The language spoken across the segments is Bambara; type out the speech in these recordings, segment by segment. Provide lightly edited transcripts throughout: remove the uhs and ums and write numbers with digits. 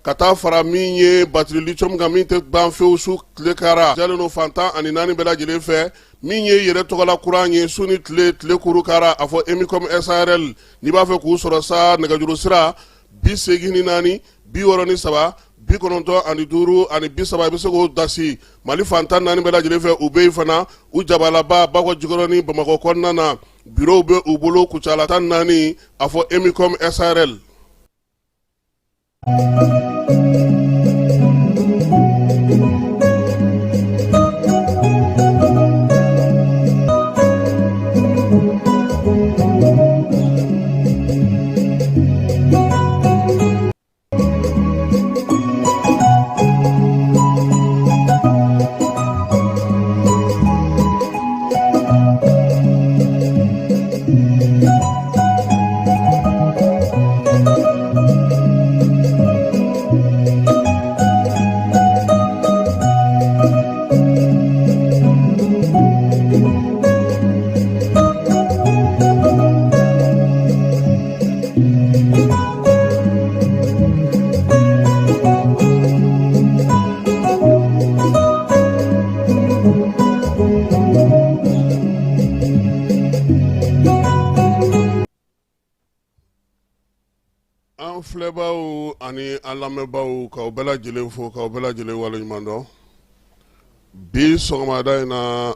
Ka taa fara min ye batiri lithium kan min tɛ ban fewu su tile kara jalen don fan 14 bɛɛ lajɛlen fɛ. Min ye yɛrɛ tɔgɔla kuran ye su ni tile, tile kuru kara, a fɔ Emicom SARL. N'i b'a fɛ k'u sɔrɔ sa, nɛgɛjuru sira 84 63 95 30, i bɛ se k'o dasi Mali fan 14 bɛɛ lajɛlen fɛ. U bɛ yen fana, u jabalaba Bakɔ Jikɔrɔni Bamakɔ kɔnɔna na, bureau bɛ u bolo Kucala 14, a fɔ Emicom SARL. An filɛbaaw ani an lamɛnbaaw, k'aw bɛɛ lajɛlen fo, k'aw bɛɛ lajɛlen waleɲuman dɔn bi sɔgɔmada in na.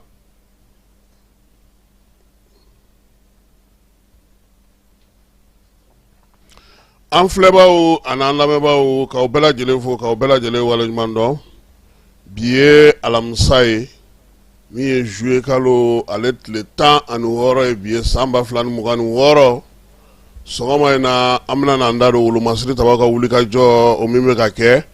An filɛbaaw ani an lamɛnbaaw, k'aw bɛɛ lajɛlen fo, k'aw bɛɛ lajɛlen waleɲuman dɔn. Bi ye alamisa ye, min ye juillet kalo ale tile 16 ye bi ye, san 2026. Sɔgɔma in na, an bɛna n'an da don wolomasiri tabaw ka wulikajɔ, o min bɛ ka kɛ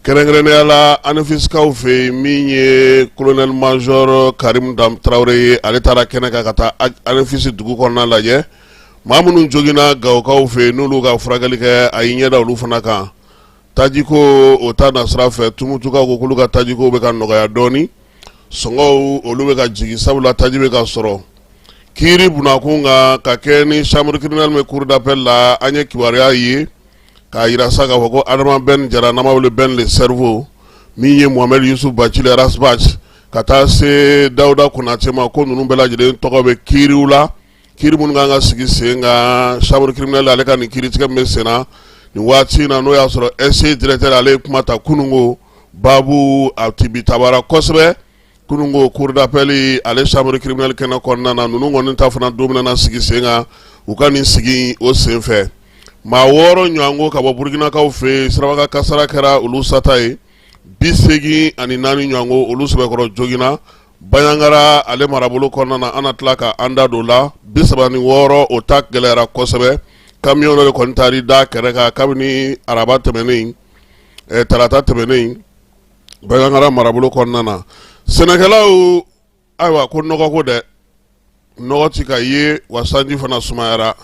kɛrɛnkɛrɛnnenya la Anefisikaw fɛ yen. Min ye colonel major Karim Tarawele ye, ale taara kɛnɛ kan ka taa Anefisi dugu kɔnɔna lajɛ. Maa minnu joginna Gawokaw fɛ yen, n'olu ka furakɛli kɛ, a y'i ɲɛda olu fana kan. Tajiko o ta nasira fɛ, Tumutukaw ko k'olu ka tajiko bɛ ka nɔgɔya dɔɔnin, sɔngɔw olu bɛ ka jigin, sabula taji bɛ ka sɔrɔ. Kiiri bunakun kan ka kɛ ni chambre criminelle bɛ cour d'appel la, an ye kibaruya ye k'a jira sa k'a fɔ ko Adama Ben Jara, n'an b'a wele Ben le cerveau, min ye Mohamed Yusuf Bacili Ras Bath, ka taa se Dawuda Konate ma, ko ninnu bɛɛ lajɛlen tɔgɔ bɛ kiiriw la, kiiri minnu kan ka sigi sen kan chambre criminelle ale ka nin kiiritigɛ min bɛ sen na nin waati in na, n'o y'a sɔrɔ SCI directeur ale ye kuma ta kununko baabu a tibi tabara kosɛbɛ kununko cour d'appel ale chambre criminelle kɛnɛ kɔnɔna na. Ninnu kɔni ta fana don bɛna sigi sen kan u ka nin sigi o senfɛ. Maa 6 ɲɔgɔnko ka bɔ Burukinakaw fɛ yen, siraba kasara kɛra olu sata ye. 84 ɲɔgɔnko, olu sɛbɛkɔrɔ joginna Banjagara ale marabolo kɔnɔna na. An na tila ka an da don la. 36, o ta gɛlɛyara kosɛbɛ. Camion dɔ de kɔni taara da kɛrɛ kan kabini araba tɛmɛnen, tarata tɛmɛnen, Banjagara marabolo kɔnɔna na. Sɛnɛkɛlaw, ayiwa, ko nɔgɔ ko dɛ, nɔgɔ ti ka ye wa, sanji fana sumayara.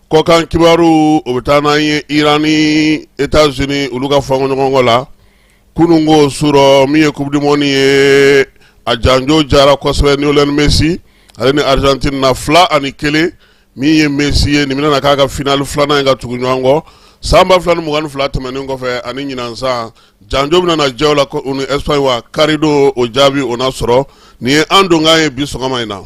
Kɔkan kibaru, o bɛ taa n'an ye Iran ni États-Unis olu ka fɔɲɔgɔnkɔ la kununko surɔ. Min ye coupe du monde ye, a janjo jara kosɛbɛ. Lionel Messi ale ni Argentine na 2-1. Min ye Messi ye, nin bɛna k'a ka finale filanan ye ka tugu ɲɔgɔn kɔ san 2022 tɛmɛnen kɔfɛ ani ɲinan san. Janjo bɛna na jɛ la u ni Espagne wa karidon, o jaabi o na sɔrɔ. Nin ye an donkan ye bi sɔgɔma in na.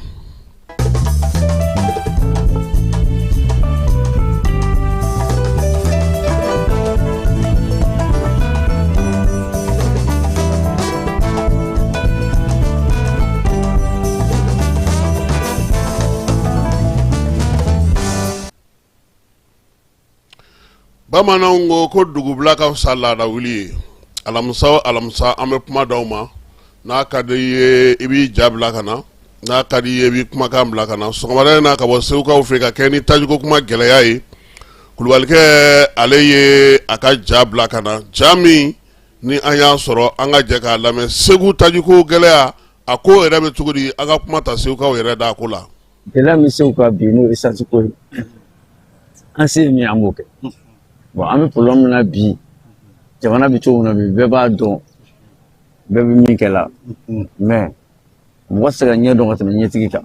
Bamananw ko ko dugubila ka fisa laada wuli ye. Alamisa o alamisa, an bɛ kuma d'aw ma. N'a ka di i ye, i b'i ja bila ka na. N'a ka di i ye, i b'i kumakan bila ka na. Sɔgɔmada in na, ka bɔ Segukaw fɛ, ka kɛ ni tajiko kuma gɛlɛya ye, Kulubalikɛ ale ye a ka ja bila ka na. Ja min ni an y'a sɔrɔ, an ka jɛ k'a lamɛn. Segu tajiko gɛlɛya, a ko yɛrɛ bɛ cogo di? An ka kuma ta Segukaw yɛrɛ da a ko la. Gɛlɛya min Segu kan bi, n'o ye esansi ko ye, an se ye min ye, an b'o kɛ. Bon, an bɛ problème min na bi, jamana bɛ cogo min na bi, bɛɛ b'a dɔn, bɛɛ bɛ min kɛ la. Mais mɔgɔ tɛ se ka ɲɛ dɔn ka tɛmɛ ɲɛtigi kan.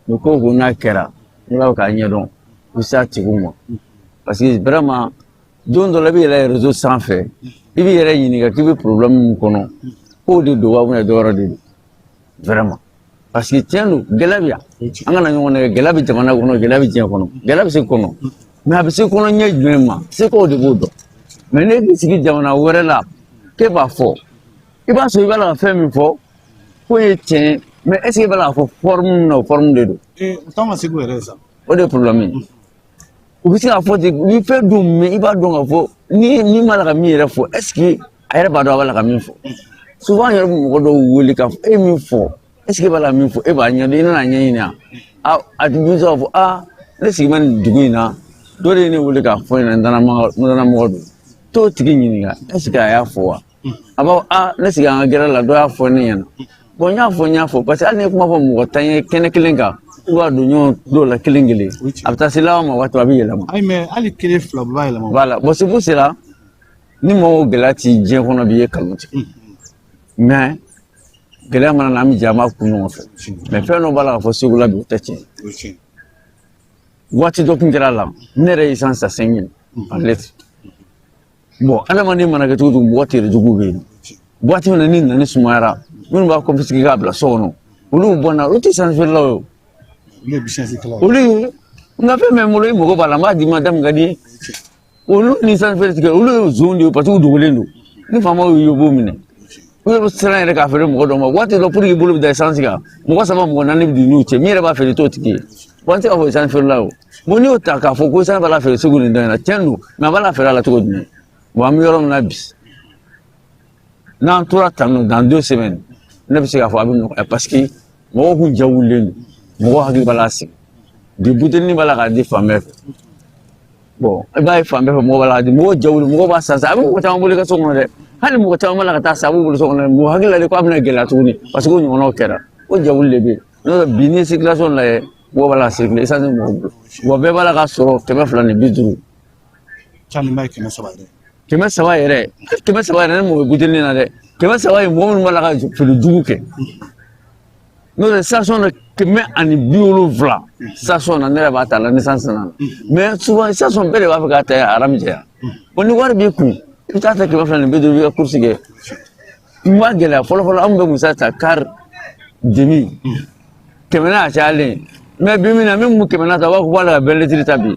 Ni ko ko n'a kɛra, n'i b'a fɛ k'a ɲɛdɔn, i bɛ se a tigiw ma, parce que vraiment Don dɔ la, i bɛ yɛlɛ réseau sanfɛ, i b'i yɛrɛ ɲininka k'i bɛ problème min kɔnɔ, k'o de don wa, ou bien dɔ wɛrɛ de don vraiment. Parce que tiɲɛ don, gɛlɛya bɛ yan, an kana ɲɔgɔn nɛgɛ. Gɛlɛya bɛ jamana kɔnɔ, gɛlɛya bɛ diɲɛ kɔnɔ, gɛlɛya bɛ se kɔnɔ, mais a bɛ se kɔnɔ ɲɛ jumɛn ma, sekaw de b'o dɔn. Mais ne bɛ sigi jamana wɛrɛ la k'e b'a fɔ, i b'a sɔrɔ i b'a la ka fɛn min fɔ k'o ye tiɲɛ ye, mais est ce que i b'a la k'a fɔ forme min na, o forme de don? O t'anw ka Segu yɛrɛ ye sa. O de ye problème ye. U bɛ se k'a fɔ ten, u bɛ fɛn dɔw mɛn, i b'a dɔn k'a fɔ ni min b'a la ka min yɛrɛ fɔ, est ce que a yɛrɛ b'a dɔn a b'a la ka min fɔ? Souvent an yɛrɛ bɛ mɔgɔ dɔw wele k'a fɔ e ye min fɔ, est ce que e b'a la ka min fɔ, e b'a ɲɛdɔn, i nana ɲɛɲini a a tigi bɛ se k'a fɔ aa, ne sigi bɛ nin dugu in na, dɔ de ye ne wele k'a fɔ n ɲɛna, n danamɔgɔ don. T'o tigi ɲininka est ce que a y'a fɔ wa? A b'a fɔ aa, ne sigi an ka gɛrɛ la, dɔ y'a fɔ ne ɲɛna. Bon, n y'a fɔ, n y'a fɔ, parce que hali ni ye kuma fɔ mɔgɔ 10 ye kɛnɛ kelen kan, u b'a don ɲɔgɔn dɔw la kelen kelen, a bɛ taa se laban ma waati a bɛ yɛlɛma. Ayi, mais hali kelen fila b'a yɛlɛma. Voilà. Bon, c'est pour cela, ni mɔgɔw gɛlɛya ti diɲɛ kɔnɔ bi, i ye nkalon tigɛ. Mais gɛlɛya mana na, an bɛ jɛ an b'a kun ɲɔgɔn fɛ. Mais fɛn dɔ b'a la k'a fɔ Segu la bi, o tɛ tiɲɛ ye. Waati dɔ tun kɛra la, ne yɛrɛ ye essence ta 5000 par litre. Bon, adamaden mana kɛ cogo o cogo, mɔgɔ tere jugu bɛ yen. Waati min na ni nani sumayara, minnu b'a confisquer k'a bila so kɔnɔ, olu bɛ bɔ n'a olu tɛ essence feerelaw ye o. Olu ye business kɛlaw ye. Olu ye n ka fɛn bɛ n bolo, i mago b'a la, n b'a d'i ma da min ka di ye. Olu ni essence feere tigɛ, olu ye zon de ye, parce que u dogolen don. Ni faamaw y'u ye, u b'u minɛ. U yɛrɛ bɛ siran yɛrɛ k'a feere mɔgɔ dɔw ma. Waati dɔ, pour que i bolo bɛ da essence kan, mɔgɔ saba, mɔgɔ naani bɛ don n'u cɛ, min yɛrɛ b'a feere t'o tigi ye. Bon, an tɛ se k'a fɔ essence feerela o. Bon, n'i y'o ta k'a fɔ ko essence b'a la feere Segu nin da in na, tiɲɛ don, mais a b'a la feere a la cogo jumɛn? Bon, an bɛ yɔrɔ min na bi, n'an tora tan nɔ, dans 2 semaines, ne bɛ se k'a fɔ a bɛ nɔgɔya, parce que mɔgɔw kun ja wulilen don, mɔgɔw hakili b'a la sigi bi, butelinin b'a la k'a di fan bɛɛ fɛ. Bon, i b'a ye fan bɛɛ fɛ, mɔgɔw b'a la k'a di, mɔgɔw ja wuli, mɔgɔw b'a san sa, a bɛ mɔgɔ caman bolo i ka so kɔnɔ dɛ. Hali mɔgɔ caman b'a la ka taa san, a b'u bolo so kɔnɔ dɛ. Mɔgɔ hakili la de ko a bɛna gɛlɛya tuguni, parce que o ɲɔgɔnnaw kɛra, o ja wuli de bɛ yen. N'o tɛ bi, n'i ye circulation lajɛ, mɔgɔw b'a la ka circuler, essence bɛ mɔgɔw bolo wa, bɛɛ b'a la ka sɔrɔ 250. Caman ye 300 yɛrɛ. 300 yɛrɛ, 300 yɛrɛ, ne mɔgɔ bɛ butelinin na dɛ. 300 ye mɔgɔ minnu b'a la ka feere jugu kɛ. N'o tɛ, station na 170 station na, ne yɛrɛ b'a ta la ni essence nana. Mais souvent station bɛɛ de b'a fɛ k'a ta haram jɛya. Bon, ni wari b'i kun, i bɛ taa ta 250, i b'i ka course kɛ. N b'a gɛlɛya fɔlɔ fɔlɔ, an bɛ musa ta quart demi kɛmɛ n'a cayalen. Mais bi min na, min b'u kɛmɛ n'a ta, u b'a fɔ k'ale ka 20 litres ta bi.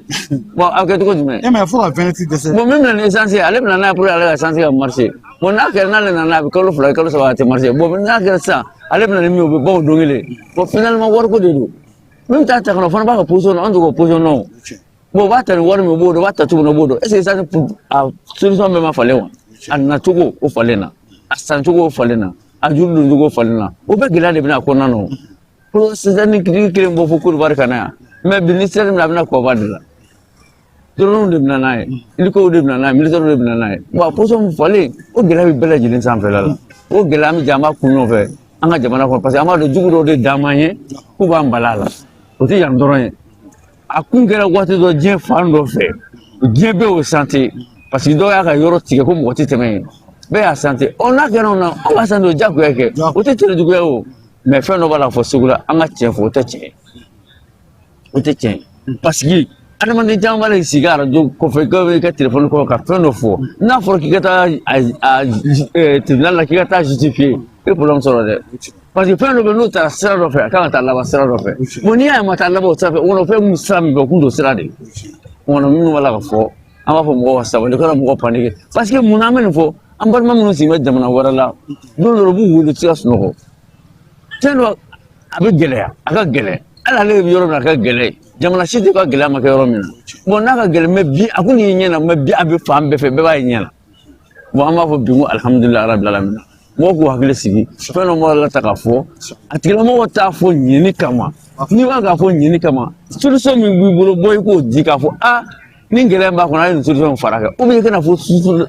Bon, a bɛ kɛ cogo jumɛn? E mais fo ka 20 litres dɛsɛ. Bon, min bɛna ni essence ye, ale bɛna n'a ye pour ale ka essence ka marcher. Bon, n'a kɛra n'ale nana, a bɛ kalo 2, kalo 3, a tɛ marcher. Bon, n'a kɛra sisan, ale bɛna ni min ye, o bɛ ban o don kelen. Bon, finalement wariko de don. Min bɛ taa ta ka na, o fana b'a ka position na, an t'o ka position na o. Bon, u b'a ta ni wari min ye, o b'o dɔn, u b'a ta cogo min na, o b'o dɔn. Est ce que essence a solution bɛɛ ma falen wa? A nacogo o falen na, a sancogo o falen na, a juru don cogo o falen na, o bɛɛ gɛlɛya de bɛna a kɔnɔna na o. Ko sisan ni tigi kelen bɔ fo Côte d'Ivoire ka na yan, mais bi ni sira min na, a bɛna kɔba de la. Drone de bɛna n'a ye, hélico de bɛna n'a ye, militaire de bɛna n'a ye. Bon, a position falen, o gɛlɛya bɛ bɛɛ lajɛlen sanfɛla la. O gɛlɛya, an bɛ jɛ an b'a kun ɲɔgɔn fɛ an ka jamana kɔnɔ, parce que an b'a dɔn jugu dɔw de d'an ye k'u b'an bala a la. O tɛ yan dɔrɔn ye. A kun kɛra waati dɔ diɲɛ fan dɔ fɛ, diɲɛ bɛɛ y'o santé, parce que dɔw y'a ka yɔrɔ tigɛ ko mɔgɔ tɛ tɛmɛ yen, bɛɛ y'a santé. Ɔ, n'a kɛra o na, an b'a santé, o diyagoya kɛ, o tɛ tere juguya o. Mais fɛn dɔ b'a la fɔ Segu la, an ka tiɲɛ fɔ, o tɛ tiɲɛ ye, o tɛ tiɲɛ ye, parce que adamaden caman b'a la k'i sigi arajo kɔfɛ, i ka telefɔni kɔfɛ ka fɛn dɔ fɔ. N'a fɔra k'i ka taa a tribunal la, k'i ka taa justifier, i bɛ problème sɔrɔ dɛ, parce que fɛn dɔ bɛ yen, n'o taara sira dɔ fɛ, a kan ka taa laban sira dɔ fɛ. Bon, n'i y'a ye a ma taa laban o sira fɛ, o kɔnɔ fɛn mun sira min fɛ, o kun don sira de ye. O kɔnɔ minnu b'a la ka fɔ, an b'a fɔ mɔgɔw ka sabali, kana mɔgɔ paniquer, parce que mun na an bɛ nin fɔ? An balima minnu sigi bɛ jamana wɛrɛ la, don dɔ la u b'u wele, u tɛ se ka sunɔgɔ. Tiɲɛ don, a bɛ gɛlɛya, a ka gɛlɛn. Hali ale bɛ yɔrɔ min na, a ka gɛlɛn. Jamana si tɛ ka gɛlɛya ma kɛ yɔrɔ min na. Bon, n'a ka gɛlɛn, mais bi a kun y'i ɲɛ na, mais bi a bɛ fan bɛɛ fɛ, bɛɛ b'a ye ɲɛ na. Bon, an b'a fɔ bi ko alihamudulilayi rabil alamina. Mɔgɔw k'u hakili sigi, fɛn dɔ b'a la ta k'a fɔ, a tigilamɔgɔ t'a fɔ ɲini kama. N'i b'a k'a fɔ ɲini kama, solution min b'i bolo, bɔ i k'o di k'a fɔ aa, ni gɛlɛya b'a kɔnɔ, a ye nin solution fara kan, ou bien i kana fɔ su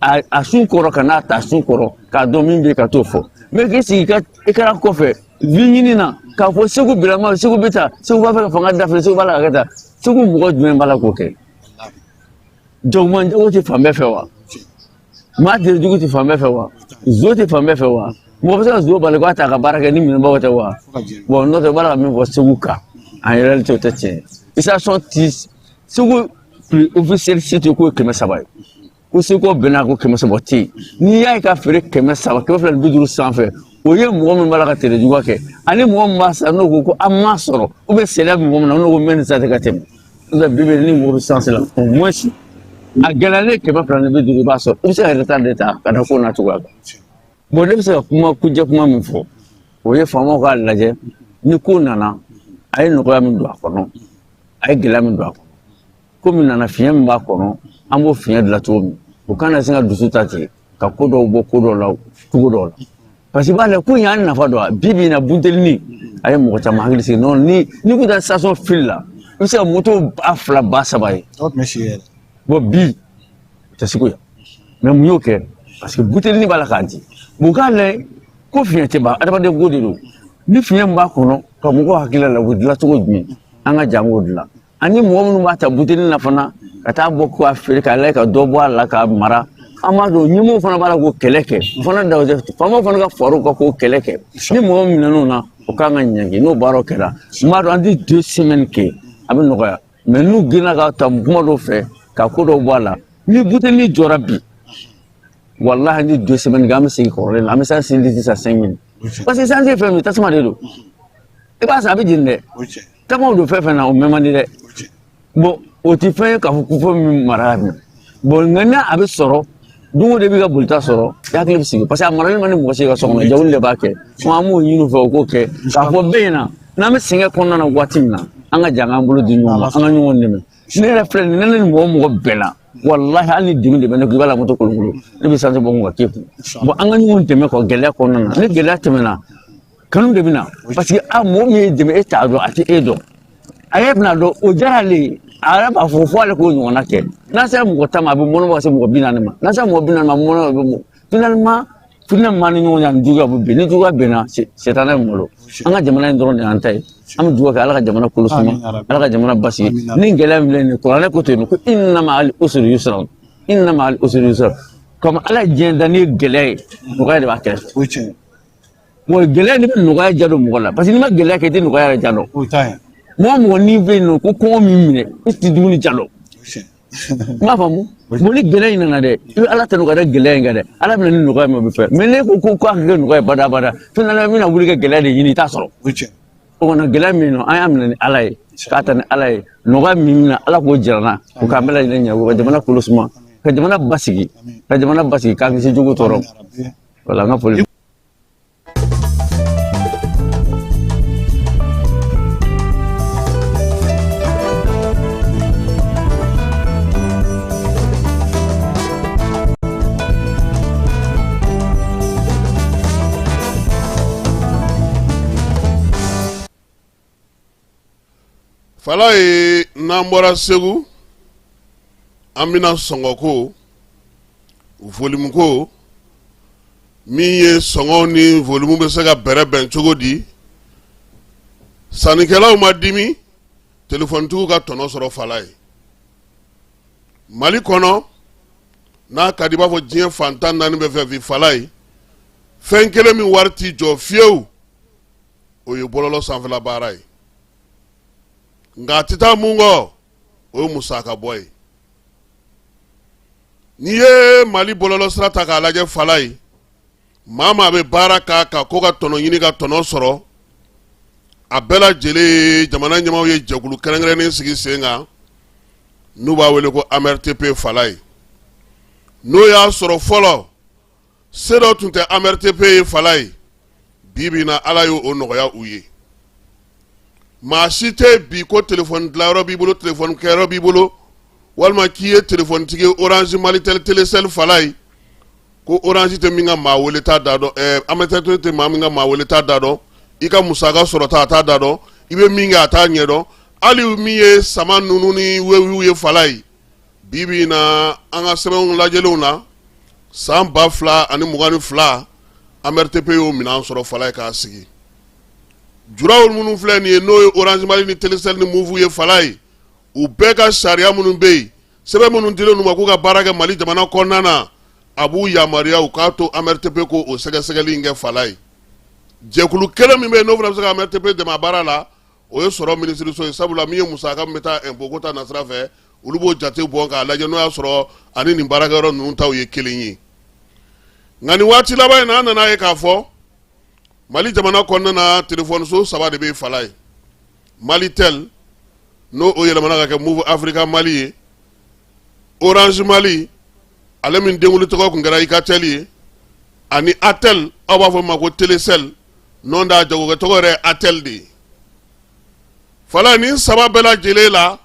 a sun kɔrɔ ka n'a ta sun kɔrɔ k'a dɔn min bɛ yen ka t'o fɔ. Mais k'i sigi i ka écran kɔfɛ vi ɲini na k'a fɔ Segu bilama, Segu bɛ taa, Segu b'a fɛ ka fanga dafiri, Segu b'a la ka kɛ tan, Segu mɔgɔ jumɛn b'a la k'o kɛ? Jagoman jago tɛ fan bɛɛ fɛ wa? Maa tere jugu tɛ fan bɛɛ fɛ wa? Zo tɛ fan bɛɛ fɛ wa? Mɔgɔ bɛ se ka zo bali k'a ta ka baara kɛ ni minɛbagaw tɛ wa? Bon, n'o tɛ, u b'a la ka min fɔ Segu kan, en réalité o tɛ tiɲɛ ye. Station ti Segu. prix officiel se tɛ k'o ye 300 ye. Ko seko bɛnna ko 300 tɛ yen. N'i y'a ye ka feere 300, 250 sanfɛ, o ye mɔgɔ min b'a la ka tere juguya kɛ, ani mɔgɔ min b'a san n'o ko ko an m'a sɔrɔ, ou bien sariya bɛ mɔgɔ min na n'o ko n bɛ nin san tɛ ka tɛmɛ. N'o tɛ bi bi ni mɔgɔ bɛ essence la, au moins a gɛlɛyalen 250 i b'a sɔrɔ. I bɛ se ka retard de ta ka da ko n'a cogoya kan. Bon, ne bɛ se ka kuma kujɛ kuma min fɔ, o ye faamaw k'a lajɛ ni ko nana, a ye nɔgɔya min don a kɔnɔ, a ye gɛlɛya min don a kɔnɔ, ko min nana fiɲɛ min b'a kɔnɔ, an b'o fiɲɛ dilan cogo min, o kana se ka dusu ta ten ka ko dɔw bɔ ko dɔw la cogo dɔw la, parce que i b'a lajɛ ko in y'an nafa dɔn. Bi bi in na, buntelini a ye mɔgɔ caman hakili sigi. Non, ni n'i ko taa station file la, i bɛ se ka moto 2000, 3000 ye. Dɔw tun bɛ si yɛrɛ. Bon, bi o tɛ segu yan, mais mun y'o kɛ? Parce que butelini b'a la k'a di. Bon, k'a lajɛ ko fiɲɛ tɛ ban, adamaden ko de don. Ni fiɲɛ min b'a kɔnɔ ka mɔgɔw hakili la, u bɛ dilan cogo jumɛn, an ka jan k'o dilan. Ani mɔgɔ minnu b'a ta butelini na fana ka taa bɔ k'a feere, k'a lajɛ ka dɔ bɔ a la k'a mara. An b'a dɔn ɲɛmɔgɔw fana b'a la k'o kɛlɛ kɛ. O fana da faamaw fana ka far'u kan k'o kɛlɛ kɛ. Ni mɔgɔ min minɛn'o na, o kan ka ɲangi. N'o baaraw kɛra, n b'a dɔn an tɛ 2 semaines kɛ, a bɛ nɔgɔya. Mais n'u girinna ka ta kuma dɔw fɛ ka ko dɔw bɔ a la, ni butelini jɔra bi, walahi ni 2 semaines kɛ, an bɛ segin kɔrɔlen la, an bɛ essence litre san 5000, parce que essence ye fɛn min ye, tasuma de don. I b'a san, a bɛ jeni dɛ. Tamaw don fɛn fɛn na, o mɛn man di dɛ. Bon, o ti fɛn ye k'a fɔ ko fɛn min mara la. Bon, nka n'a a bɛ sɔrɔ don o don, i b'i ka bolita sɔrɔ, i hakili bɛ sigi, parce que a marali man di mɔgɔ si ka so kɔnɔ, jawuli de b'a kɛ. An b'o ɲini u fɛ, u k'o kɛ k'a fɔ bɛɛ ɲɛna n'an bɛ sɛgɛn kɔnɔna na waati min na, an ka jan k'an bolo di ɲɔgɔn ma, an ka ɲɔgɔn dɛmɛ. Ne yɛrɛ filɛ nin ne ni mɔgɔ o mɔgɔ bɛnna, walahi hali ni dimi de bɛ ne kun, i b'a la moto kolonkolon, ne bɛ essence bɔ n kun ka k'e kun. Bon, an ka ɲɔgɔn dɛmɛ kɔ gɛlɛya kɔnɔna na. Ni gɛlɛya tɛmɛna, kanu de bɛ na, parce que a mɔgɔ min ye dɛmɛ, e t'a dɔn, a tɛ e dɔn, a yɛrɛ bɛna dɔn o diyara ale ye, a yɛrɛ b'a fɔ fo ale k'o ɲɔgɔnna kɛ. N'a sera mɔgɔ 10 ma, a bɛ mɔnɔ bɔ ka se mɔgɔ 40 ma. N'a sera mɔgɔ 40 ma, a bɛ mɔnɔ bɛ mɔgɔ finalement fitinɛ min b'an ni ɲɔgɔn cɛ, ani juguya bɛ bin. Ni juguya binna, sitanɛ bɛ malo. An ka jamana in dɔrɔn de y'an ta ye. An bɛ dugawu kɛ Ala ka jamana kolo suma, Ala ka jamana basigi. Ni gɛlɛya min filɛ nin ye, kuranɛ ko ten, ko inna ma'al usri yusra, inna ma'al usri yusra. Comme Ala ye diɲɛ da ni gɛlɛya ye, nɔgɔya de b'a kɛrɛfɛ. Bon, gɛlɛya ni bɛ nɔgɔya ja don mɔgɔ la, parce que n'i ma gɛlɛya kɛ, i tɛ nɔgɔya yɛrɛ ja dɔn. Mɔgɔ mɔgɔ n'i bɛ yen nɔ ko kɔngɔ min minɛ, i tɛ dumuni ja dɔn. N b'a faamu. Bon, ni gɛlɛya in nana dɛ, i bɛ Ala tanu ka da gɛlɛya in kan dɛ. Ala bɛna ni nɔgɔya min, o bɛ fɛ. Mais n'e ko ko k'a ka kɛ nɔgɔya ye badabada, finalement i bɛna wuli ka gɛlɛya de ɲini, i t'a sɔrɔ. O kɔnɔ gɛlɛya min nɔ, an y'a minɛ ni Ala ye, k'a ta ni Ala ye. Nɔgɔya min bɛna, Ala k'o jira n na, o k'an bɛɛ lajɛlen ɲɛ, ka jamana kolo suma, ka jamana basigi, ka jamana basigi, k'an kisi jugu tɔɔrɔ. Voilà, n ka foli. Fala ye, n'an bɔra Segu, an bɛna sɔngɔko, volume ko, min ye sɔngɔ ni volume bɛ se ka bɛrɛ bɛn cogo di, sannikɛlaw ma dimi, telefɔnitigiw ka tɔnɔ sɔrɔ. Fala ye, Mali kɔnɔ n'a ka di, i b'a fɔ diɲɛ fan 14 bɛɛ fɛ bi. Fala ye, fɛn kelen min wari t'i jɔ fiyewu, o ye bɔlɔlɔ sanfɛla baara ye. Nka a tɛ taa mun kɔ, o ye musaka bɔ ye. N'i ye Mali bɔlɔlɔ sira ta k'a lajɛ, fala ye, maa maa bɛ baara k'a kan ko ka tɔnɔ ɲini ka tɔnɔ sɔrɔ, a bɛɛ lajɛlen jamana ɲɛmaaw ye jɛkulu kɛrɛnkɛrɛnnen sigi sen kan n'u b'a wele ko AMRTP. Fala ye, n'o y'a sɔrɔ fɔlɔ se dɔ tun tɛ AMRTP ye, fala ye, bi bi in na Ala y'o nɔgɔya u ye. Maa si tɛ bi ko telefɔni dilanyɔrɔ b'i bolo, telefɔni kɛyɔrɔ b'i bolo, walima k'i ye telefɔnitigi ye, Orange, Malitel, Telecel, fala ye, ko Orange tɛ min ka maa wele ta da dɔn, AMRTP tɛ maa min ka maa wele ta da dɔn, i ka musaka sɔrɔta a t'a da dɔn, i bɛ min kɛ a t'a ɲɛ dɔn, hali min ye sama ninnu ni wewiw ye. Fala ye, bi bi in na, an ka sɛbɛnw lajɛlenw na, san 2022, AMRTP y'o minɛn sɔrɔ, fala ye, k'a sigi. Juraw minnu filɛ nin ye, n'o ye Orange Mali ni Telecel ni Moov ye, fala ye, u bɛɛ ka sariya minnu bɛ yen, sɛbɛn minnu dilen u ma k'u ka baara kɛ Mali jamana kɔnɔna na, a b'u yamaruya u k'a to AMRTP ko o sɛgɛsɛgɛli in kɛ. Fala ye, jɛkulu kelen min bɛ yen n'o fana bɛ se ka AMRTP dɛmɛ a baara la, o ye sɔrɔ minisiriso ye, sabula min ye musaka min bɛ taa impôt ko ta nasira fɛ. Olu b'o jate bɔ k'a lajɛ n'o y'a sɔrɔ ani nin baarakɛyɔrɔ ninnu taw ye kelen ye. Nka nin waati laban in na, an nana ye k'a fɔ Mali jamana kɔnɔna na, telefɔniso saba de bɛ Falaye: Malitel, n'o o yɛlɛmana ka kɛ Moov Africa Mali ye, Orange Mali, ale min denwuli tɔgɔ tun kɛra Ikatel ye, ani Atel, aw b'a fɔ ma ko Telecel, n'o tɛ a jagokɛ tɔgɔ yɛrɛ ye Atel de ye. Falaye, nin saba bɛɛ lajɛlen la,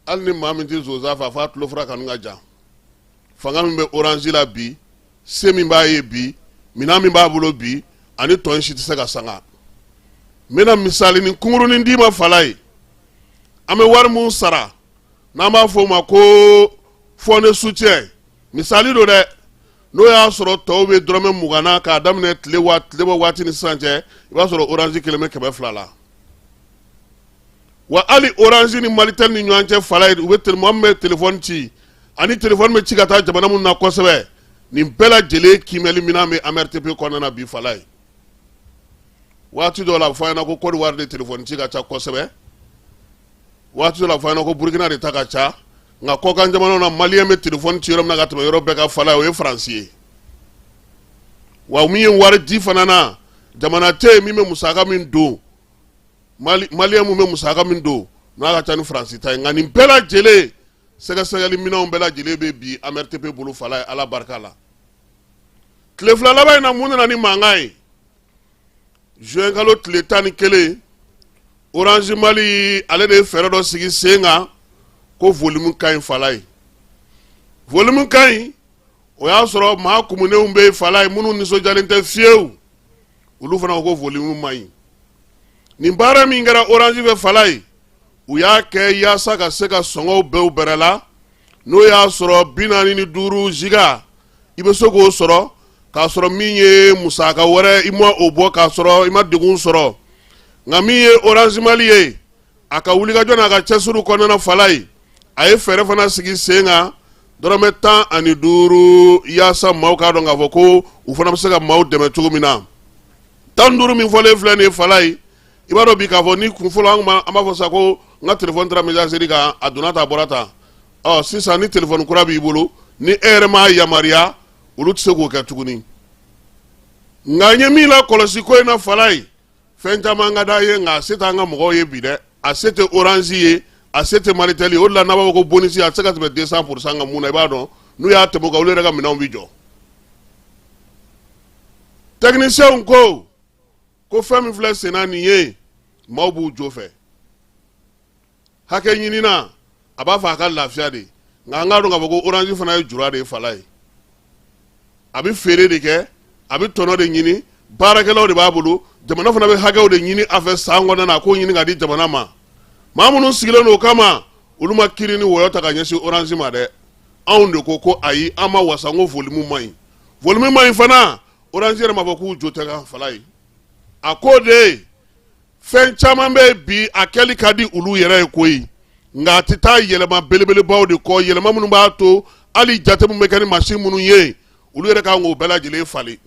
hali ni maa min tɛ zonzan fɛ, a f'a tulofura kanu ka jan. Fanga min bɛ Orange la bi, se min b'a ye bi, minɛn min b'a bolo bi, ani tɔ in si tɛ se ka sanga. N bɛna misali ni kunkurunin d'i ma, Falaye. An bɛ wari min sara, n'an b'a fɔ o ma ko fonds de soutien, misali don dɛ, n'o y'a sɔrɔ tɔw bɛ dɔrɔmɛ 20 na k'a daminɛ tile wa tile bɔ waati ni sisan cɛ, i b'a sɔrɔ Orange kelen bɛ 200 la. Wa hali Orange ni Malitel ni ɲɔgɔn cɛ, Falaye, u bɛ mɔgɔ min bɛ telefɔni ci ani telefɔni bɛ ci ka taa jamana minnu na kosɛbɛ, nin bɛɛ lajɛlen kiimɛli minɛn bɛ AMRTP kɔnɔna na bi, Falaye. Waati dɔw la, a bɛ fɔ an ɲɛna ko Côte d'Ivoire de telefɔni ci ka ca kosɛbɛ, waati dɔ la, a bɛ fɔ an ɲɛna ko Burukina de ta ka ca. Nka kɔkan jamanaw na, maliyɛn bɛ telefɔni ci yɔrɔ min na ka tɛmɛ yɔrɔ bɛɛ kan, Falaye, o ye Faransi ye. Wa min ye wari di fana na, jamana tɛ yen min bɛ musaka min don, maliyɛn mun bɛ musaka min don, n'a ka ca ni Faransi ta ye. Nka nin bɛɛ lajɛlen sɛgɛsɛgɛli minɛnw bɛɛ lajɛlen bɛ bi AMRTP bolo, Falaye, Ala barika la. Tile 2 laban in na, mun nana ni mankan ye? Juin kalo tile 11, Orange Mali ale de ye fɛɛrɛ dɔ sigi sen kan ko volume ka ɲi. Falaye, volume ka ɲi. O y'a sɔrɔ maa kumunenw bɛ yen, Falaye, minnu nisɔndiyalen tɛ fiyewu, olu fana ko ko volume man ɲi. Nin baara min kɛra Orange fɛ, Falaye, u y'a kɛ yaasa ka se ka sɔngɔw bɛɛ bɛrɛ la. N'o y'a sɔrɔ 45 giga, i bɛ se k'o sɔrɔ k'a sɔrɔ min ye musaka wɛrɛ i ma o bɔ, k'a sɔrɔ i ma degun sɔrɔ. Nka min ye Orange Mali ye, a ka wulikajɔ n'a ka cɛsiriw kɔnɔna, Falaye, a ye fɛɛrɛ fana sigi sen kan, dɔrɔmɛ 15, yaasa maaw k'a dɔn k'a fɔ ko u fana bɛ se ka maaw dɛmɛ cogo min na. 15 min fɔlen filɛ nin ye, Falaye, i b'a dɔn bi k'a fɔ ni kun fɔlɔ an b'a fɔ sa ko n ka telefɔni taara messagerie kan, a donna tan, a bɔra tan. Ɔ sisan, ni telefɔni kura b'i bolo, ni e yɛrɛ m'a yamaruya, olu tɛ se k'o kɛ tuguni. Nka n ye min lakɔlɔsi ko in na, Falaye, fɛn caman ka d'an ye, nka a se t'an ka mɔgɔw ye bi dɛ. A se tɛ Orange ye, a se tɛ Malitel ye. O de la n'a b'a fɔ ko bonus, a tɛ se ka tɛmɛ 200% kan. Mun na? I b'a dɔn, n'u y'a tɛmɛ o kan, olu yɛrɛ ka minɛnw bɛ jɔ. Techniciens ko fɛn min filɛ senna nin ye, maaw b'u jo fɛ hakɛ ɲinina, a b'a fɔ a ka lafiya de. Nka an k'a dɔn k'a fɔ ko Orange fana ye jura de ye, Falaye. A bɛ feere de kɛ, a bɛ tɔnɔ de ɲini, baarakɛlaw de b'a bolo, jamana fana bɛ hakɛw de ɲini a fɛ san kɔnɔna na, a k'o ɲini ka di jamana ma. Maa minnu sigilen don o kama, olu ma kiiri ni wɔyɔ ta ka ɲɛsin Orange ma dɛ. Anw de ko ayi, an ma wasa, ko volume man ɲi, volume man ɲi fana. Orange yɛrɛ m'a fɔ k'u jo tɛ kan, Falaye. A ko de fɛn caman bɛ bi, a kɛli ka di olu yɛrɛ ye koyi, nka a tɛ taa yɛlɛma belebelebaw de kɔ, yɛlɛma minnu b'a to hali jate min bɛ kɛ ni mansin minnu ye, olu yɛrɛ kan k'o bɛɛ lajɛlen falen.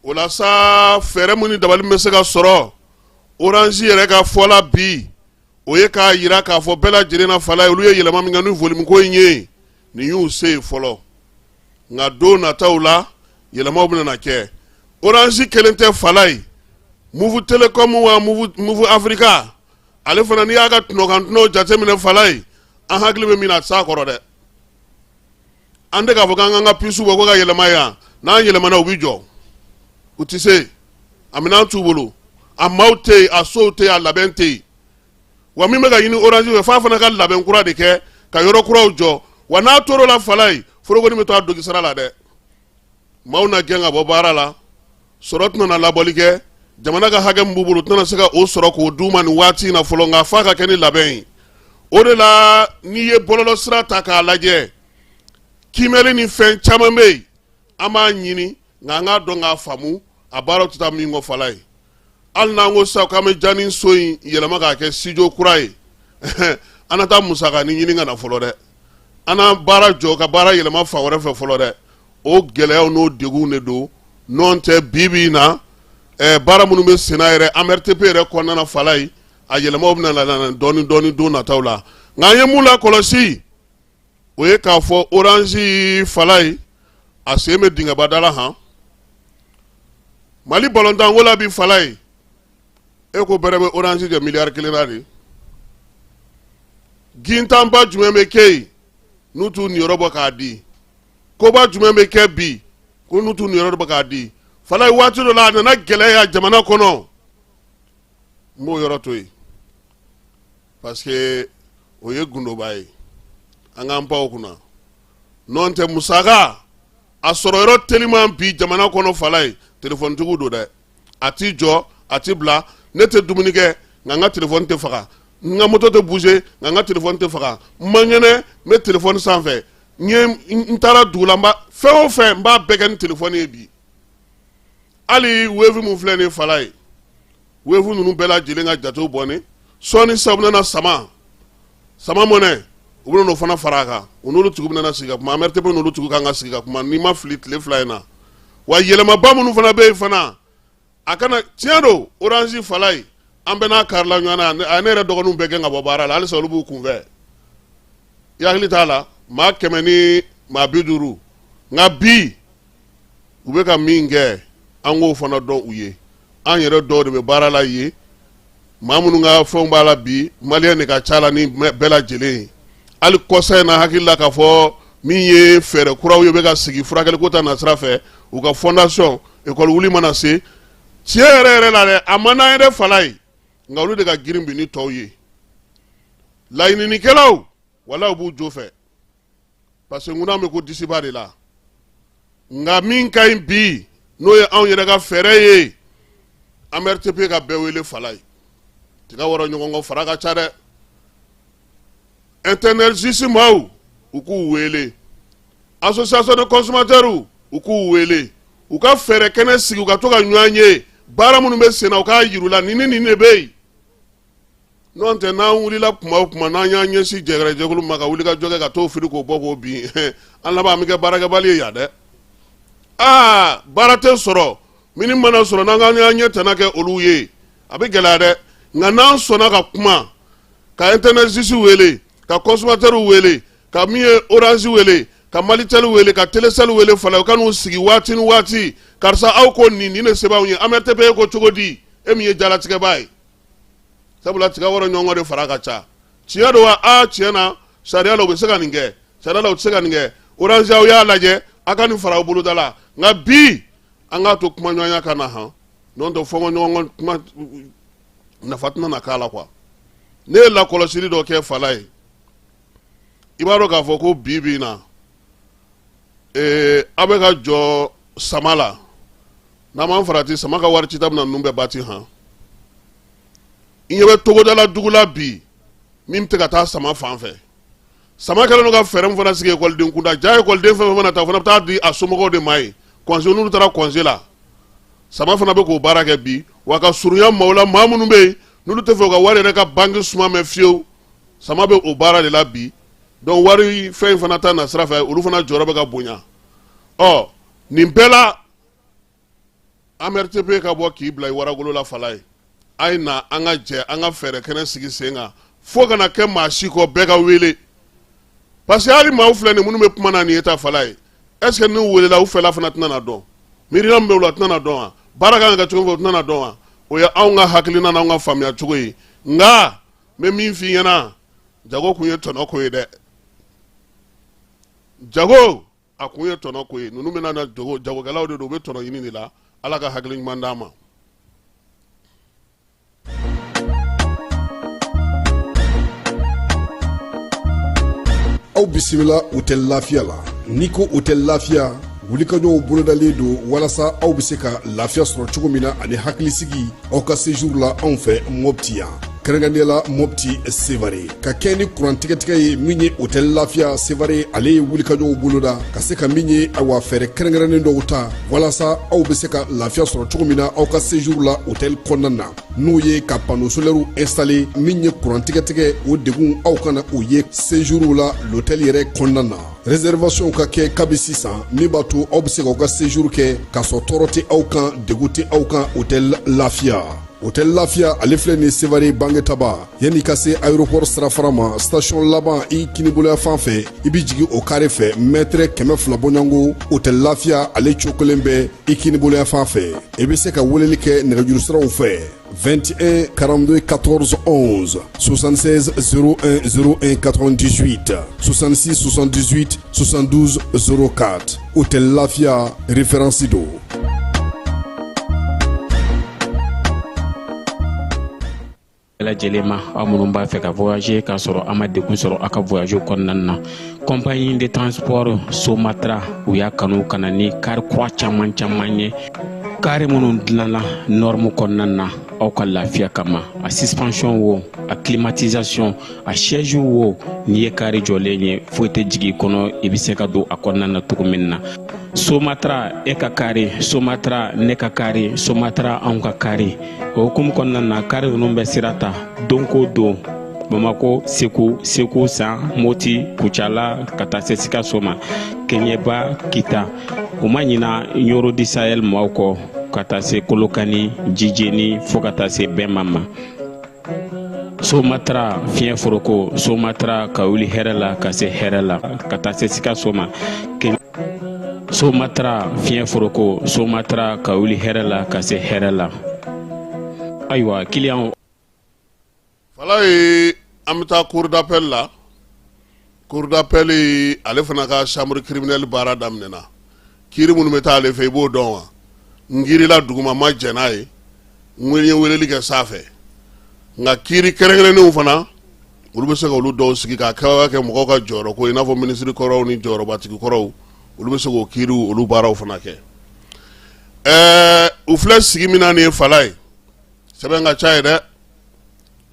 O la sa, fɛɛrɛ min ni dabali min bɛ se ka sɔrɔ, Orange yɛrɛ ka fɔ la bi, o ye k'a jira k'a fɔ bɛɛ lajɛlen na, Falaye, olu ye yɛlɛma min kɛ ni volume ko in ye, nin y'u se ye fɔlɔ. Nka don nataw la, yɛlɛmaw bɛna na kɛ. Orange kelen tɛ, Falaye, Moov Telecom wa Moov Africa, ale fana, n'i y'a ka tɔnɔkan jateminɛ, Falaye, an hakili bɛ min na, a tɛ s'a kɔrɔ dɛ. An tɛ k'a fɔ k'an ka puce bɔ ko ka yɛlɛma yan. N'an yɛlɛmana, u bɛ jɔ, u tɛ se. A minɛn t'u bolo, a maaw tɛ yen, a sow tɛ yen, a labɛn tɛ yen. Wa min bɛ ka ɲini Orange fɛ, f'a fana ka labɛn kura de kɛ ka yɔrɔ kuraw jɔ. Wa n'a tor'o la, Falaye, forokoni bɛ to a dogi sara la dɛ. Maaw na gɛn ka bɔ baara la, sɔrɔ tɛna na labɔli kɛ, jamana ka hakɛ min b'u bolo, u tɛna se ka o sɔrɔ k'o d'u ma nin waati in na fɔlɔ. Nka f'a ka kɛ ni labɛn ye. O de la, n'i ye bɔlɔlɔ sira ta k'a lajɛ, kiimɛli ni fɛn caman bɛ yen, an b'a ɲini, nka an k'a dɔn k'a faamu, a baaraw tɛ taa min kɔ, Falaye. Hali n'an ko sisan k'an bɛ jani so in yɛlɛma k'a kɛ studio kura ye, an na taa musakanin ɲini ka na fɔlɔ dɛ. An na baara jɔ ka baara yɛlɛma fan wɛrɛ fɛ fɔlɔ dɛ. O gɛlɛyaw n'o degunw de don. N'o tɛ, bi bi in na, baara minnu bɛ senna yɛrɛ AMRTP yɛrɛ kɔnɔna na, Falaye, A yɛlɛmaw bɛna na dɔɔni dɔɔni don nataw la. Nka an ye mun lakɔlɔsi, o ye k'a fɔ Orange, Falaye, a sen bɛ dingɛba da la. Han, Mali balontanko la bi, Falaye, e ko bɛrɛ bɛ Orange jɛ miliyari 1 na de. Gintanba jumɛn bɛ kɛ yen n'u t'u niyɔrɔ bɔ k'a di? Koba jumɛn bɛ kɛ bi ko n'u t'u niyɔrɔ bɔ k'a di? Falaye, waati dɔ la a nana gɛlɛya jamana kɔnɔ. N b'o yɔrɔ to yen parce que o ye gundoba ye, an k'an pan o kunna. N'o tɛ, musaka a sɔrɔ yɔrɔ teliman bi jamana kɔnɔ, Falaye, telefɔnitigiw don dɛ. A t'i jɔ, a t'i bila. Ne tɛ dumuni kɛ, nka n ka telefɔni tɛ faga. N ka moto tɛ bouger, nka n ka telefɔni tɛ faga. N man kɛnɛ, n bɛ telefɔni sanfɛ. N ye n taara dugu la, n b'a fɛn o fɛn, n b'a bɛɛ kɛ ni telefɔni ye bi. Hali Wave mun filɛ nin ye, Falaye, Wave ninnu bɛɛ lajɛlen ka jatew bɔnnen sɔɔni sisan, u bɛna sama sama mɔnɛ, u bɛna o fana fara a kan. U n'olu tigiw bɛna sigi ka kuma. AMRTP n'olu tigiw kan ka sigi ka kuma, n'i ma fili, tile 2 in na. Wa yɛlɛmaba minnu fana bɛ yen fana, a kana tiɲɛ don Orange, Falaye, an bɛɛ n'a karila ɲɔgɔn na. A ye ne yɛrɛ dɔgɔninw bɛɛ gɛn ka bɔ baara la. Halisa olu b'u kunfɛ, i hakili t'a la, maa 150. Nka bi u bɛ ka min kɛ, an k'o fana dɔn u ye. An yɛrɛ dɔw de bɛ baara la yen, maa minnu ka fɛnw b'a la bi, maliyɛn de ka ca la ni bɛɛ lajɛlen ye. Hali kɔsa in na, hakili la k'a fɔ min ye fɛɛrɛ kuraw ye bɛ ka sigi furakɛliko ta nasira fɛ, u ka fondation école wuli mana se. Tiɲɛ yɛrɛ yɛrɛ la dɛ, a man d'an ye dɛ, Falaye, nka olu de ka girin bi ni tɔw ye. Laɲininikɛlaw, wala u b'u jo fɛ, parce que ŋuna bɛ ko disiba de la. Nka min ka ɲi bi, n'o ye anw yɛrɛ ka fɛɛrɛ ye, AMRTP ka bɛɛ wele, Falaye. Tiga wɔrɔ ɲɔgɔn kɔ, fara ka ca dɛ. Internet maaw, u k'u wele. Association de consommateurs, u k'u wele, u ka fɛɛrɛ kɛnɛ sigi, u ka to ka ɲɔgɔn ye. Baara minnu bɛ sen na, u k'a yir'u la, nin ni nin de bɛ yen. N'o tɛ, n'an wulila kuma o kuma, n'an y'an ɲɛsin jɛgɛrɛjɛkulu ma ka wuli ka jɔ kɛ, ka t'o fili k'o bɔ k'o bin, an laban an bɛ kɛ baarakɛbali ye yan dɛ. Aa, baara tɛ sɔrɔ. Minnu mana sɔrɔ, n'an k'an y'an ɲɛ tana kɛ olu ye, a bɛ gɛlɛya dɛ. Nka n'an sɔnna ka kuma, ka internet wele, ka consommateur wele, ka min ye Orange wele, ka Malitel wele, ka Telecel wele, fana u ka n'u sigi waati ni waati: karisa, aw ko nin, nin de se b'anw ye. AMRTP ko cogo di? E min ye jalatigɛbaa ye, sabula tiga wɔrɔ ɲɔgɔn de fara ka ca. Tiɲɛ don wa? Aa, tiɲɛ na, sariya la u bɛ se ka nin kɛ, sariya la u tɛ se ka nin kɛ. Orange, aw y'a lajɛ, a ka nin fara aw boloda la. Nka bi, an k'a to kumaɲɔgɔnya ka na. Han, n'o tɛ, fɔnkɔ ɲɔgɔn kuma nafa tɛna na k'a la quoi. Ne ye lakɔlɔsili dɔ kɛ, Falaye. I b'a dɔn k'a fɔ ko bi bi in na, aw bɛ ka jɔ sama la. N'an m'an farati, sama ka wari cita bɛna ninnu bɛɛ bati. Han, i ɲɛ bɛ togodala dugu la bi, min tɛ ka taa sama fan fɛ. Sama kɛlen don ka fɛɛrɛ min fana sigi ekɔliden kunda, ja ekɔliden fɛn fɛn mana taa, o fana bɛ taa di a somɔgɔw de ma yen congé, n'olu taara congé la. Sama fana bɛ k'o baara kɛ bi wa, ka surunya maaw la, maa minnu bɛ yen n'olu tɛ fɛ u ka wari yɛrɛ ka banki suma mɛn fiyewu. Sama bɛ o baara de la bi. Donc wari fɛn in fana ta na sira fɛ, olu fana jɔyɔrɔ bɛ ka bonya. Ɔ, nin bɛɛ la, AMRTP ka bɔ k'i bila i waragolo la, Falaye. A ye na, an ka jɛ, an ka fɛɛrɛ kɛnɛ sigi sen kan, fo kana kɛ maa si kɔ, bɛɛ ka wele, parce que hali maaw filɛ nin minnu bɛ kuma na nin ye ta, Falaye, est ce que n'u welela, u fɛla fana tɛna na dɔn? Miirina min bɛ u la, tɛna na dɔn wa? Baara kan ka kɛ cogo min, o tɛna na dɔn wa? O ye anw ka hakilina n'anw ka faamuya cogo ye. Nka n bɛ min f'i ɲɛna, jago kun ye tɔnɔ ko ye dɛ. Jago a kun ye tɔnɔ ko ye. Ninnu bɛna na jago, jagokɛlaw de don, u bɛ tɔnɔ ɲini de la. Ala ka hakili ɲuman d'an ma. Aw bisimila Hôtel Lafiya la. N'i ko Hôtel Lafiya, wulikajɔw bolodalen don walasa aw bɛ se ka lafiya sɔrɔ cogo min na ani hakilisigi aw ka séjour la anw fɛ Mopti yan, kɛrɛnkɛrɛnnenya la Mopti Sevare. Ka kɛ ni kuran tigɛtigɛ ye, min ye Hôtel Lafiya Sevare, ale ye wulikajɔw boloda ka se ka min ye, awa, fɛɛrɛ kɛrɛnkɛrɛnnen dɔw ta walasa aw bɛ se ka lafiya sɔrɔ cogo min na aw ka séjour la hôtel kɔnɔna na, n'o ye ka panneau solaire installé. Min ye kuran tigɛtigɛ, o degun aw kana o ye séjour la l'hôtel yɛrɛ kɔnɔna na. Réservation ka kɛ kabi sisan, min b'a to aw bɛ se k'aw ka séjour kɛ k'a sɔrɔ tɔɔrɔ tɛ aw kan, degun tɛ aw kan. Hôtel Lafiya. Hôtel Lafiya ale filɛ nin Sevare Bangetaba yanni ka se aéroport sirafara ma station laban i kiniboloya fan fɛ i bɛ jigin o kare fɛ mètre 200 bɔɲɔgɔnko Hôtel Lafiya ale cokolen bɛ i kiniboloya fan fɛ i bɛ se ka weleli kɛ nɛgɛjuru siraw fɛ 21 42 14 11 76 01 01 98 66 78 72 04 Hôtel Lafiya référence don. Lajɛlen ma aw minnu b'a fɛ ka voyager k'a sɔrɔ a ma degun sɔrɔ a ka voyage kɔnɔna na, compagnie de transport Somatra u y'a kanu ka na ni kari kura caman caman ye, kari minnu dilanna norme kɔnɔna na aw ka lafiya kama. A suspension wo, a climatisation, a siège wo, n'i ye kari jɔlen ye, foyi tɛ jigin i kɔnɔ, i bɛ se ka don a kɔnɔna na cogo min na. Somatra e ka kari, Somatra ne ka kari, Somatra anw ka kari. O hukumu kɔnɔna na, kari ninnu bɛ sira ta don ko don Bamako, Segu, Segu San, Moti, Kucala, ka taa se Sikaso ma, Kɛɲɛba, Kita. U ma ɲina Ɲoro du Sahel maaw kɔ, ka taa se Kolokani, Jijeni, fo ka taa se Bɛnma ma. Somatra fiɲɛ foroko, Somatra ka wuli hɛrɛ la ka se hɛrɛ la, ka taa se Sikaso ma. Somatra fiɲɛ foroko, Somatra ka wuli hɛrɛ la ka se hɛrɛ la. Ayiwa kiliyanw. Falaye, an bɛ taa cour d'appel la. Cour d'appel ale fana ka chambre criminelle baara daminɛna. Kiiri minnu bɛ taa ale fɛ, i b'o dɔn wa? N kiirila duguma, ma jɛn n'a ye, n ye weleli kɛ sanfɛ. Nka kiiri kɛrɛnkɛrɛnnenw fana, olu bɛ se ka olu dɔw sigi k'a kɛ kɛ mɔgɔw ka jɔyɔrɔ ko, i n'a fɔ minisiri kɔrɔw ni jɔyɔrɔbatigi kɔrɔw, olu bɛ se k'o kiiriw, olu baaraw fana kɛ. Ɛɛ, u filɛ sigi min na nin ye, Falaye, sɛbɛn ka ca ye dɛ.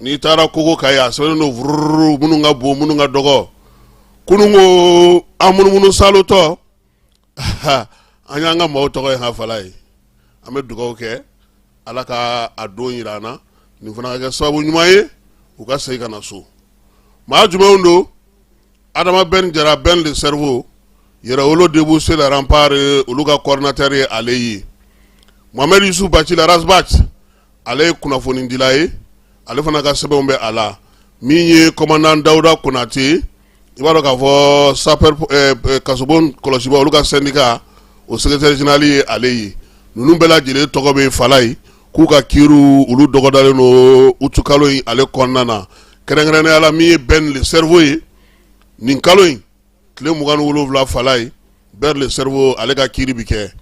N'i taara kogo kan yen, a sɛbɛnnen don vururu, minnu ka bon, minnu ka dɔgɔ. Kunun ko an munumunu salotɔ, an y'an ka maaw tɔgɔ ye. Ha, Falaye, an bɛ dugawu kɛ, Ala ka a don jira an na, nin fana ka kɛ sababu ɲuman ye u ka segin ka na so. Maa jumɛnw don? Adama Ben Jara, Ben le cerveau, Yɛrɛwolo debout sur les remparts, olu ka coordinateur ye ale ye. Mohamed Yusuf Bacili Ras Bath, ale ye kunnafonidila ye, ale fana ka sɛbɛnw bɛ a la. Min ye commandant Dawuda Konate, i b'a dɔn k'a fɔ sapeur kasobon kɔlɔsibaa, olu ka syndicat o secrétaire général ye ale ye. Ninnu bɛɛ lajɛlen tɔgɔ bɛ Falaye k'u ka kiiriw, olu dɔgɔdalen don utukalo in ale kɔnɔna na. Kɛrɛnkɛrɛnnenya la, min ye Ben le cerveau ye, nin kalo in tile 27, Falaye, Ben le cerveau ale ka kiiri bɛ kɛ.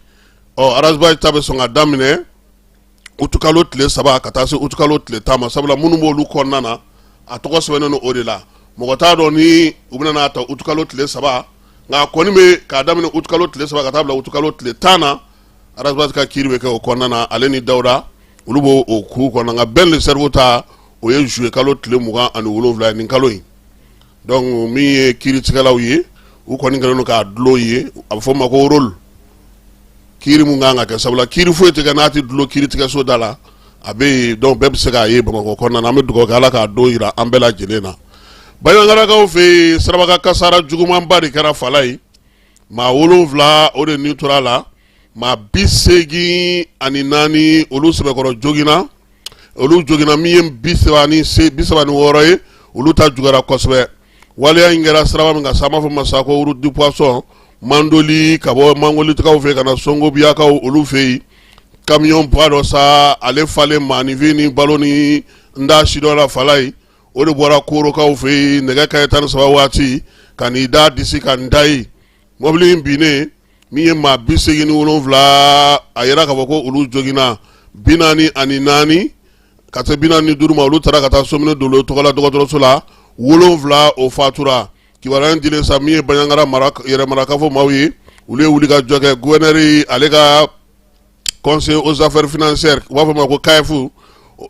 Ɔ, Ras Bath ta bɛ sɔn ka daminɛ utukalo tile 3 ka taa se utukalo tile 10 ma, sabula minnu b'olu kɔnɔna na, a tɔgɔ sɛbɛnnen don o de la. Mɔgɔ t'a dɔn ni u bɛna n'a ta utukalo tile 3, nka a kɔni bɛ k'a daminɛ utukalo tile 3 ka taa bila utukalo tile 10 na. Ras Bath ka kiiri bɛ kɛ o kɔnɔna na, ale ni Dawuda, olu b'o o kuru kɔnɔ. Nka Ben le cerveau ta, o ye juillet kalo tile 27 ye, nin kalo in. Donc min ye kiiritigɛlaw ye, u kɔni kɛlen don k'a dulon ye, a bɛ fɔ o ma ko rôle, kiiri mun kan ka kɛ, sabula kiiri foyi tɛ kɛ n'a tɛ dulon kiiritigɛso da la. A bɛ yen, donc bɛɛ bɛ se k'a ye Bamakɔ kɔnɔna na. An bɛ dugawu kɛ, Ala k'a don jira an bɛɛ lajɛlen na. Bandiagarakaw fɛ yen, siraba kasara jugumanba de kɛra Falaye. Maa 7 o de ni tora a la, maa 84 olu sɛbɛkɔrɔ joginna, olu joginna. Min ye 36 ye, olu ta juguyara kosɛbɛ. Waleya in kɛra siraba min kan sa, an b'a fɔ ma sa ko route du poisson, Mandoli, ka bɔ Mangolitikaw fɛ ka na Songobiyakaw olu fɛ yen. Camion ba dɔ sa, ale falen maaninfin ni balo ni n da si dɔ la, Falaye, o de bɔra Korokaw fɛ yen nɛgɛ kanɲɛ 13 waati ka n'i da disi ka n da yen. Mɔbili in binnen, min ye maa 87, a yira k'a fɔ ko olu joginna, 44 ka se 45 ma, olu taara ka taa Somine Dolo tɔgɔla dɔgɔtɔrɔso la, 7 o fatura. Kibaruya in dilen sa, min ye Bandiagara mara yɛrɛmarakafo maaw ye, olu ye wuli ka jɔ kɛ. Gouverneur ale ka conseiller aux affaires financières, u b'a fɔ ma ko CAF,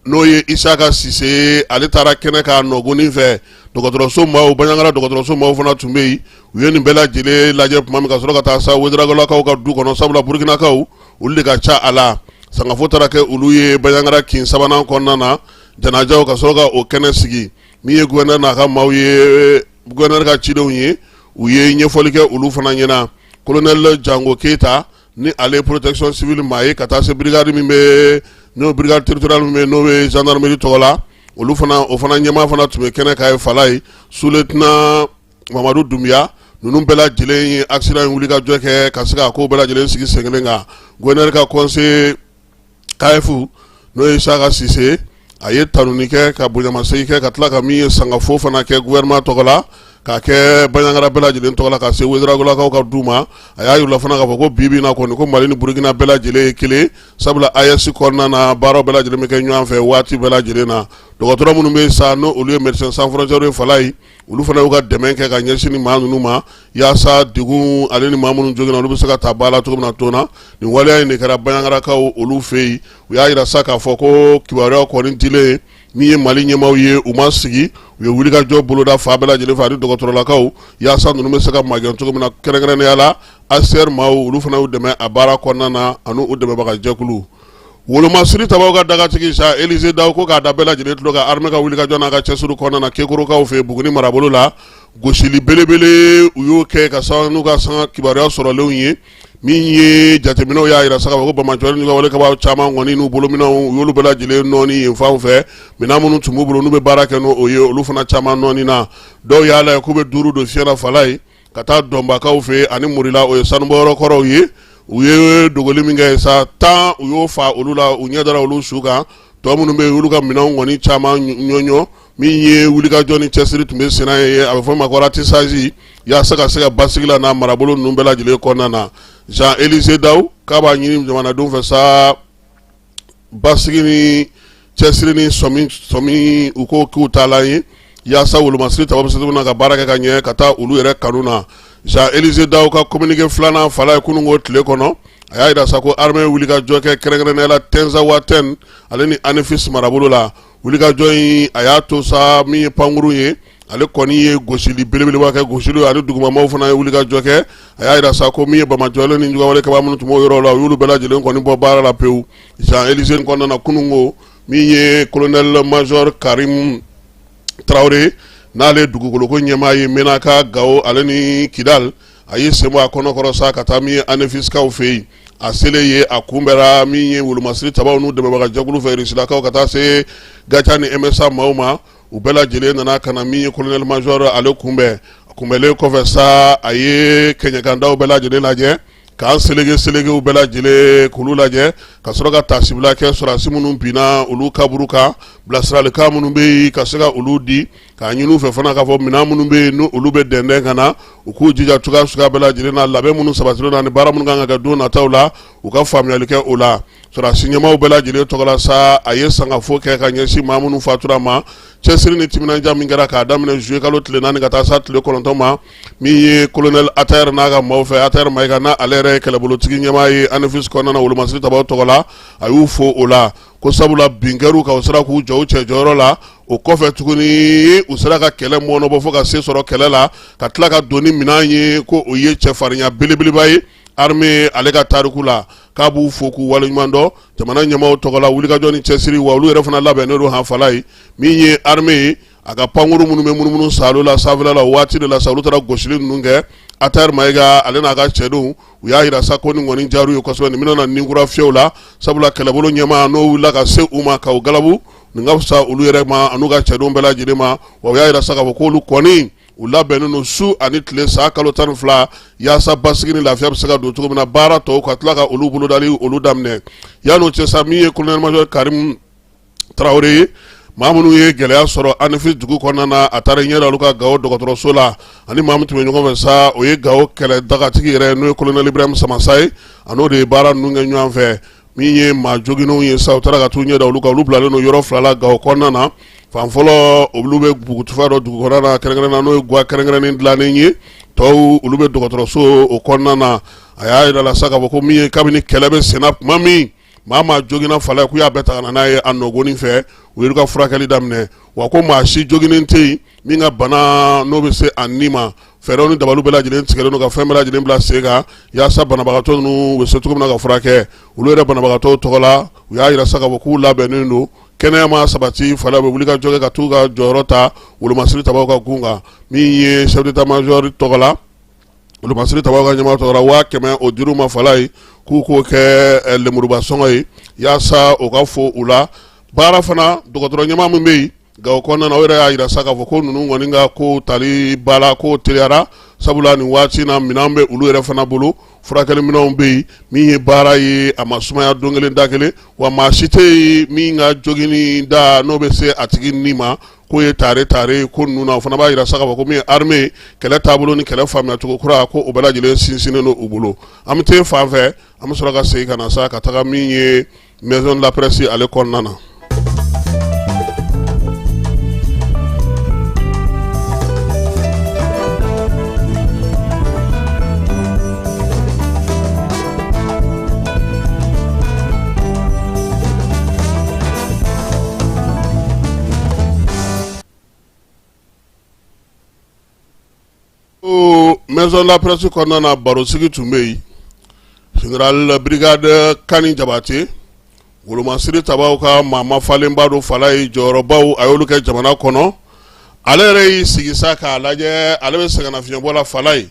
n'o ye Isaka Sise, ale taara kɛnɛ k'a nɔgɔnin fɛ. Dɔgɔtɔrɔso maaw, Bandiagara dɔgɔtɔrɔso maaw fana tun bɛ yen. U ye nin bɛɛ lajɛlen lajɛ tuma min, ka sɔrɔ ka taa sa Ouédraogolakaw ka du kɔnɔ, sabula Burukinakaw olu de ka ca a la. Sangafo taara kɛ olu ye Bandiagara kin sabanan kɔnɔna na, janajaw ka sɔrɔ ka o kɛnɛ sigi. Min ye gouverneur n'a ka maaw ye, gouverneur ka cidenw ye, u ye ɲɛfɔli kɛ olu fana ɲɛna. Colonel Jango Keyita, ni ale ye protection civile maa ye, ka taa se brigade min bɛ N'o brigade territoriale min bɛ yen, n'o bɛ gendarmerie tɔgɔ la, olu fana, o fana ɲɛmaa fana tun bɛ kɛnɛ kan ye Falaye, sous-lieutenant Mamadu Dunbiya. Ninnu bɛɛ lajɛlen ye accident in wulikajɔ kɛ ka se ka ko bɛɛ lajɛlen sigi sen kelen kan. Gouverneur ka conseiller KF, n'o ye Isaka Sise, a ye tanuni kɛ ka bonyamasegin kɛ, ka tila ka min ye sangafo fana kɛ gouvernement tɔgɔ la, k'a kɛ Bandiagara bɛɛ lajɛlen tɔgɔ la, ka se Ouédraogolakaw ka du ma. A y'a yir'u la fana k'a fɔ ko bi bi in na kɔni, ko Mali ni Burukina bɛɛ lajɛlen ye kelen, sabula AES kɔnɔna na, baaraw bɛɛ lajɛlen bɛ kɛ ɲɔgɔn fɛ waati bɛɛ lajɛlen na. Dɔgɔtɔrɔ minnu bɛ sa, n'o olu ye Médecins sans frontières ye Falaye, olu fana y'u ka dɛmɛ kɛ ka ɲɛsin ni maa ninnu ma, yaasa degun ale ni maa minnu joginna, olu bɛ se ka ta ba la cogo min na tona. Nin waleya in de kɛra Bandiagarakaw olu fɛ yen. U y'a jira sa k'a fɔ ko kibaruya kɔni dilen, min ye Mali ɲɛmaaw ye, u ma sigi, u ye wulikajɔ boloda fan bɛɛ lajɛlen fɛ ani dɔgɔtɔrɔlakaw, yaasa ninnu bɛ se ka magɛn cogo min na. Kɛrɛnkɛrɛnnenya la, HCR maaw, olu fana y'u dɛmɛ a baara kɔnɔna na, ani u dɛmɛbaga jɛkulu. Wolomasiri tabaw ka dagatigi sa Élisée Dao ko k'a da bɛɛ lajɛlen tulo kan, armée ka wulikajɔ n'a ka cɛsiri kɔnɔna na Kekorokaw fɛ Buguni marabolo la, gosili belebele u y'o kɛ ka sababu n'u ka sanga kibaruya sɔrɔlenw ye. Min ye jateminɛw y'a jira sa k'a fɔ ko banbaanciwale n'u ka walekɛbaa caman kɔni n'u bolominɛnw, u y'olu bɛɛ lajɛlen nɔɔni yen fanw fɛ. Minɛn minnu tun b'u bolo, n'u bɛ baara kɛ n'o ye, olu fana caman nɔɔni na. Dɔw y'a lajɛ k'u bɛ duuru don fiɲɛ na Falaye ka taa Dɔnbakaw fɛ ani Murila, o ye sanubɔyɔrɔ kɔrɔw ye. U ye dogoli min kɛ sa, 10 u y'o fa olu la, u ɲɛ dara olu su kan. Tɔ minnu bɛ yen, olu ka minɛnw kɔni caman ɲɔɲɔ. Min ye wulikajɔ ni cɛsiri tun bɛ senna ye, a bɛ fɔ ma ko ratissage, yaasa ka se ka basigi la n'a marabolo ninnu bɛɛ lajɛlen kɔnɔna na. Jean Élisée Dao k'a b'a ɲini jamanadenw fɛ sa, basigi ni cɛsiri ni sɔmi, u k'o k'u taalan ye, yaasa wolomasiri tabaw bɛ se na ka baara kɛ ka ɲɛ ka taa olu yɛrɛ kanu na. Jean Élisée Dao ka communiqué filanan Falaye kununko tile kɔnɔ, a y'a jira sa ko armée wulikajɔ kɛ, kɛrɛnkɛrɛnnenya la Tinzaouaten ale ni Anefis marabolo la. Wulikajɔ in, a y'a to sa, min ye pankurun ye, ale kɔni ye gosili belebeleba kɛ, gosili ani dugumamaw fana ye wulikajɔ kɛ. A y'a jira sa ko min ye banbaanciwale ni jugawalekɛbaa minnu tun b'o yɔrɔ la, u y'olu bɛɛ lajɛlen kɔni bɔ baara la pewu. Jean Élisée kɔnɔna na kununko, min ye colonel major Karim Tarawele, n'ale dugukoloko ɲɛmaa ye Menaka, Gawo ale ni Kidal, a ye sen bɔ a kɔnɔkɔrɔ sa ka taa min ye Anefiskaw fɛ yen. A selen ye, a kunbɛra min ye wolomasiri tabaw n'u dɛmɛbaga jɛkulu fɛ, Rusilakaw ka taa se GATIA ni MSA maaw ma. U bɛɛ lajɛlen nana ka na min ye colonel major ale kunbɛn. A kunbɛnlen kɔfɛ sa, a ye kɛɲɛkandaw bɛɛ lajɛlen lajɛ, k'an seleke selekew bɛɛ lajɛlen k'olu lajɛ, ka sɔrɔ ka taasibila kɛ sɔrɔdasi minnu binna olu kaburu kan, bilasiralikan minnu bɛ yen ka se ka olu di, k'a ɲini u fɛ fana k'a fɔ minɛn minnu bɛ yen n'olu bɛ dɛndɛn ka na, u k'u jija cogoya suguya bɛɛ lajɛlen na, labɛn minnu sabatilen don ani baara minnu kan ka kɛ don nataw la, u ka faamuyali kɛ o la. Sɔrɔdasi ɲɛmaaw bɛɛ lajɛlen tɔgɔ la sa, a ye sangafo kɛ ka ɲɛsin maa minnu fatura ma, cɛsiri ni timinandiya min kɛra k'a daminɛ juillet kalo tile 4 ka taa sa tile 9 ma, min ye colonel Attaher n'a ka maaw fɛ. Attaher Mayiga, n'a ale yɛrɛ ye kɛlɛbolotigi ɲɛmaa ye Anefis kɔnɔna na, wolomasiri tabaw tɔgɔ la, a y'u fo o la ko sabula bin kɛr'u kan, u sera k'u jɔ u cɛ jɔyɔrɔ la. O kɔfɛ tuguni, u sera ka kɛlɛ mɔnɔbɔ fo ka se sɔrɔ kɛlɛ la, ka tila ka don ni minɛn ye, ko o ye cɛfarinya belebeleba ye armée ale ka tariku la. K'a b'u fo k'u waleɲuman dɔn jamana ɲɛmaaw tɔgɔ la, wulikajɔ ni cɛsiri wa olu yɛrɛ fana labɛnnen don. Hanfala ye min ye armée ye, a ka pankuru minnu bɛ munumunu saalo la sanfɛla la, waati de la sa olu taara gosili ninnu kɛ. Attaher Mayiga ale n'a ka cɛdenw, u y'a jira sa ko nin kɔni diyar'u ye kosɛbɛ, nin bɛna na ninkura fiyɛw la, sabula kɛlɛbolo ɲɛmaa n'o wulila ka se u ma k'u galabu, nin ka fisa olu yɛrɛ ma an'u ka cɛdenw bɛɛ lajɛlen ma. Wa u y'a jira sa k'a fɔ k'olu kɔni u labɛnnen don su ani tile san kalo 12, yaasa basigi ni lafiya bɛ se ka don cogo min na, baara tɔw ka tila ka olu bolodali olu daminɛ. Yan'o cɛ sa, min ye colonel major Karim Tarawele ye, maa minnu ye gɛlɛya sɔrɔ Anefis dugu kɔnɔna na, a taara ɲɛ da olu kan Gawo dɔgɔtɔrɔso la. Ani maa min tun bɛ ɲɔgɔn fɛ sa, o ye Gawo kɛlɛ dagatigi yɛrɛ, n'o ye colonel Ibrahim Samasa ye, a n'o de ye baara ninnu kɛ ɲɔgɔn fɛ. Min ye maa joginnenw ye sa, u taara ka t'u ɲɛ da olu kan. Olu bilalen don yɔrɔ fila la Gawo kɔnɔna na. Fan fɔlɔ, olu bɛ bugutufa dɔ dugu kɔnɔna na, kɛrɛnkɛrɛn na n'o ye gwa kɛrɛnkɛrɛnnen dilannen ye. Tɔw, olu bɛ dɔgɔtɔrɔso o kɔnɔna na. A y'a jira la sa k'a fɔ ko min ye, kabini kɛlɛ bɛ senna tuma min, maa maa joginna Falaye, k'u y'a bɛɛ ta ka na n'a ye a nɔgɔnin fɛ, u y'u ka furakɛli daminɛ. Wa ko maa si joginnen tɛ yen min ka bana n'o bɛ se a ni ma. Fɛɛrɛw ni dabaliw bɛɛ lajɛlen tigɛlen don ka fɛn bɛɛ lajɛlen bila sen kan, yaasa banabagatɔ ninnu u bɛ se cogo min na ka furakɛ. Olu yɛrɛ banabagatɔw tɔgɔ la, u y'a jira sa k'a fɔ k'u labɛnnen don, kɛnɛya ma sabati Falaye, u bɛ wuli ka jɔ kɛ ka t'u ka jɔyɔrɔ ta wolomasiri tabaw ka gun kan. Min ye chef d'état major tɔgɔ la, wolomasiri tabaw ka ɲɛmaa tɔgɔ la, 100 000 o dir'u ma Falaye. k'u k'o kɛ lemuruba sɔngɔ ye yaasa o ka fo u la. Baara fana dɔgɔtɔrɔ ɲɛmaa min bɛ yen Gawo kɔnɔna na, o yɛrɛ y'a jira sa k'a fɔ ko ninnu kɔni ka ko tali ba la, k'o teliyara, sabula nin waati na minɛn bɛ olu yɛrɛ fana bolo, furakɛli minɛnw bɛ yen. Min ye baara ye, a ma sumaya don kelen da kelen, wa maa si tɛ yen min ka joginni da n'o bɛ se a tigi ni ma k'o ye tare tare ko ninnu na. O fana b'a jira sa k'a fɔ ko min ye armée kɛlɛ taabolo ni kɛlɛ faamuyacogo kura, ko o bɛɛ lajɛlen sinsinnen don u bolo. An bɛ taa fan fɛ, an bɛ sɔrɔ ka segin ka na sa ka taga min ye Maison de la presse ale kɔnɔna na. Maison de la presse kɔnɔna na, barosigi tun bɛ yen. Général brigade Kani Jabate, wolomasiri tabaw ka maa mafalenba don Falaye, jɔyɔrɔbaw a y'olu kɛ jamana kɔnɔ. Ale yɛrɛ y'i sigi sa k'a lajɛ, ale bɛ sɛgɛnnafiɲɛbɔ la Falaye.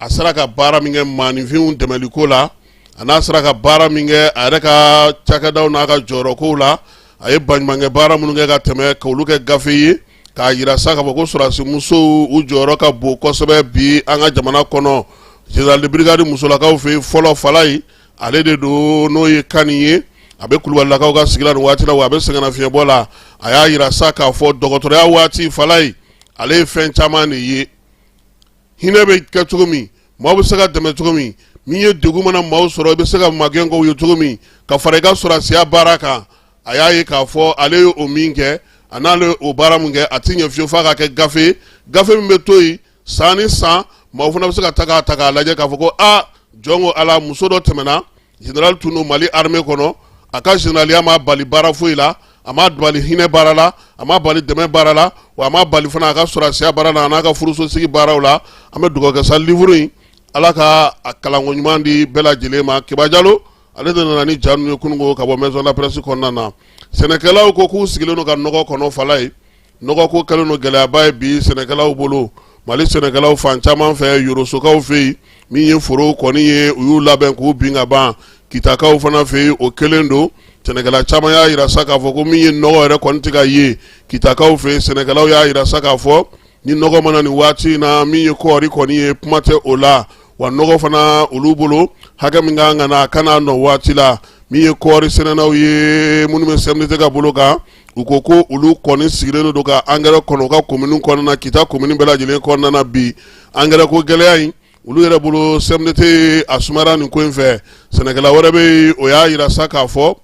A sera ka baara min kɛ maaninfinw dɛmɛliko la, a n'a sera ka baara min kɛ a yɛrɛ ka cakɛdaw n'a ka jɔyɔrɔkow la, a ye baɲumankɛ baara minnu kɛ ka tɛmɛ, k'olu kɛ gafe ye k'a jira sa k'a fɔ ko sɔrɔdasi musow u jɔyɔrɔ ka bon kosɛbɛ bi an ka jamana kɔnɔ. Général de brigade musolakaw fɛ yen fɔlɔ Falaye, ale de don, n'o ye Kani ye. A bɛ kulubalilakaw ka sigi la nin waati la, wa a bɛ sɛgɛnnafiɲɛbɔ la. A y'a jira sa k'a fɔ dɔgɔtɔrɔya waati Falaye, ale ye fɛn caman de ye, hinɛ bɛ kɛ cogo min, maaw bɛ se ka dɛmɛ cogo min, min ye degun mana maaw sɔrɔ, i bɛ se ka magɛn k'u ye cogo min, ka fara i ka sɔrɔdasiya baara kan. A y'a ye k'a fɔ ale ye o min kɛ, a n'ale o baara min kɛ, a tɛ ɲɛ fiyewu f'a ka kɛ gafe ye, gafe min bɛ to yen san ni san, maaw fana bɛ se ka ta k'a ta k'a lajɛ k'a fɔ ko aa, jɔn ko Ala, muso dɔ tɛmɛna, général tun don Mali armée kɔnɔ, a ka généraliya m'a bali baara foyi la, a m'a bali hinɛ baara la, a m'a bali dɛmɛ baara la, wa a m'a bali fana a ka sɔrɔdasiya baara la, a n'a ka furusosigi baaraw la. An bɛ dugawu kɛ sa, livre in, Ala ka a kalanko ɲuman di bɛɛ lajɛlen ma. Keba Jalo, ale de nana ni ja ninnu ye kununko ka bɔ maison de la presse kɔnɔna na. Sɛnɛkɛlaw ko k'u sigilen don ka nɔgɔ kɔnɔ Falaye. Nɔgɔ ko kɛlen don gɛlɛyaba ye bi sɛnɛkɛlaw bolo. Mali sɛnɛkɛlaw fan caman fɛ, Yorosokaw fɛ yen, min ye foro kɔni ye, u y'u labɛn k'u bin ka ban. Kitakaw fana fɛ yen, o kelen don. Sɛnɛkɛla caman y'a jira sa k'a fɔ ko min ye nɔgɔ yɛrɛ kɔni tɛ ka ye Kitakaw fɛ yen. Sɛnɛkɛlaw y'a jira sa k'a fɔ ni nɔgɔ ma na nin waati in na, min ye kɔɔri kɔni ye, kuma tɛ o la. Wa nɔgɔ fana olu bolo, hakɛ min kan ka na, a kana nɔ waati la. Min ye kɔɔri sɛnɛnaw ye minnu bɛ CMDT ka bolo kan, u ko ko olu kɔni sigilen don ka angɛrɛ kɔnɔ u ka komini kɔnɔna na, Kita komini bɛɛ lajɛlen kɔnɔna na bi. Angɛrɛ ko gɛlɛya in, olu yɛrɛ bolo, CMDT a sumayara nin ko in fɛ. Sɛnɛkɛla wɛrɛ bɛ yen, o y'a jira sa k'a fɔ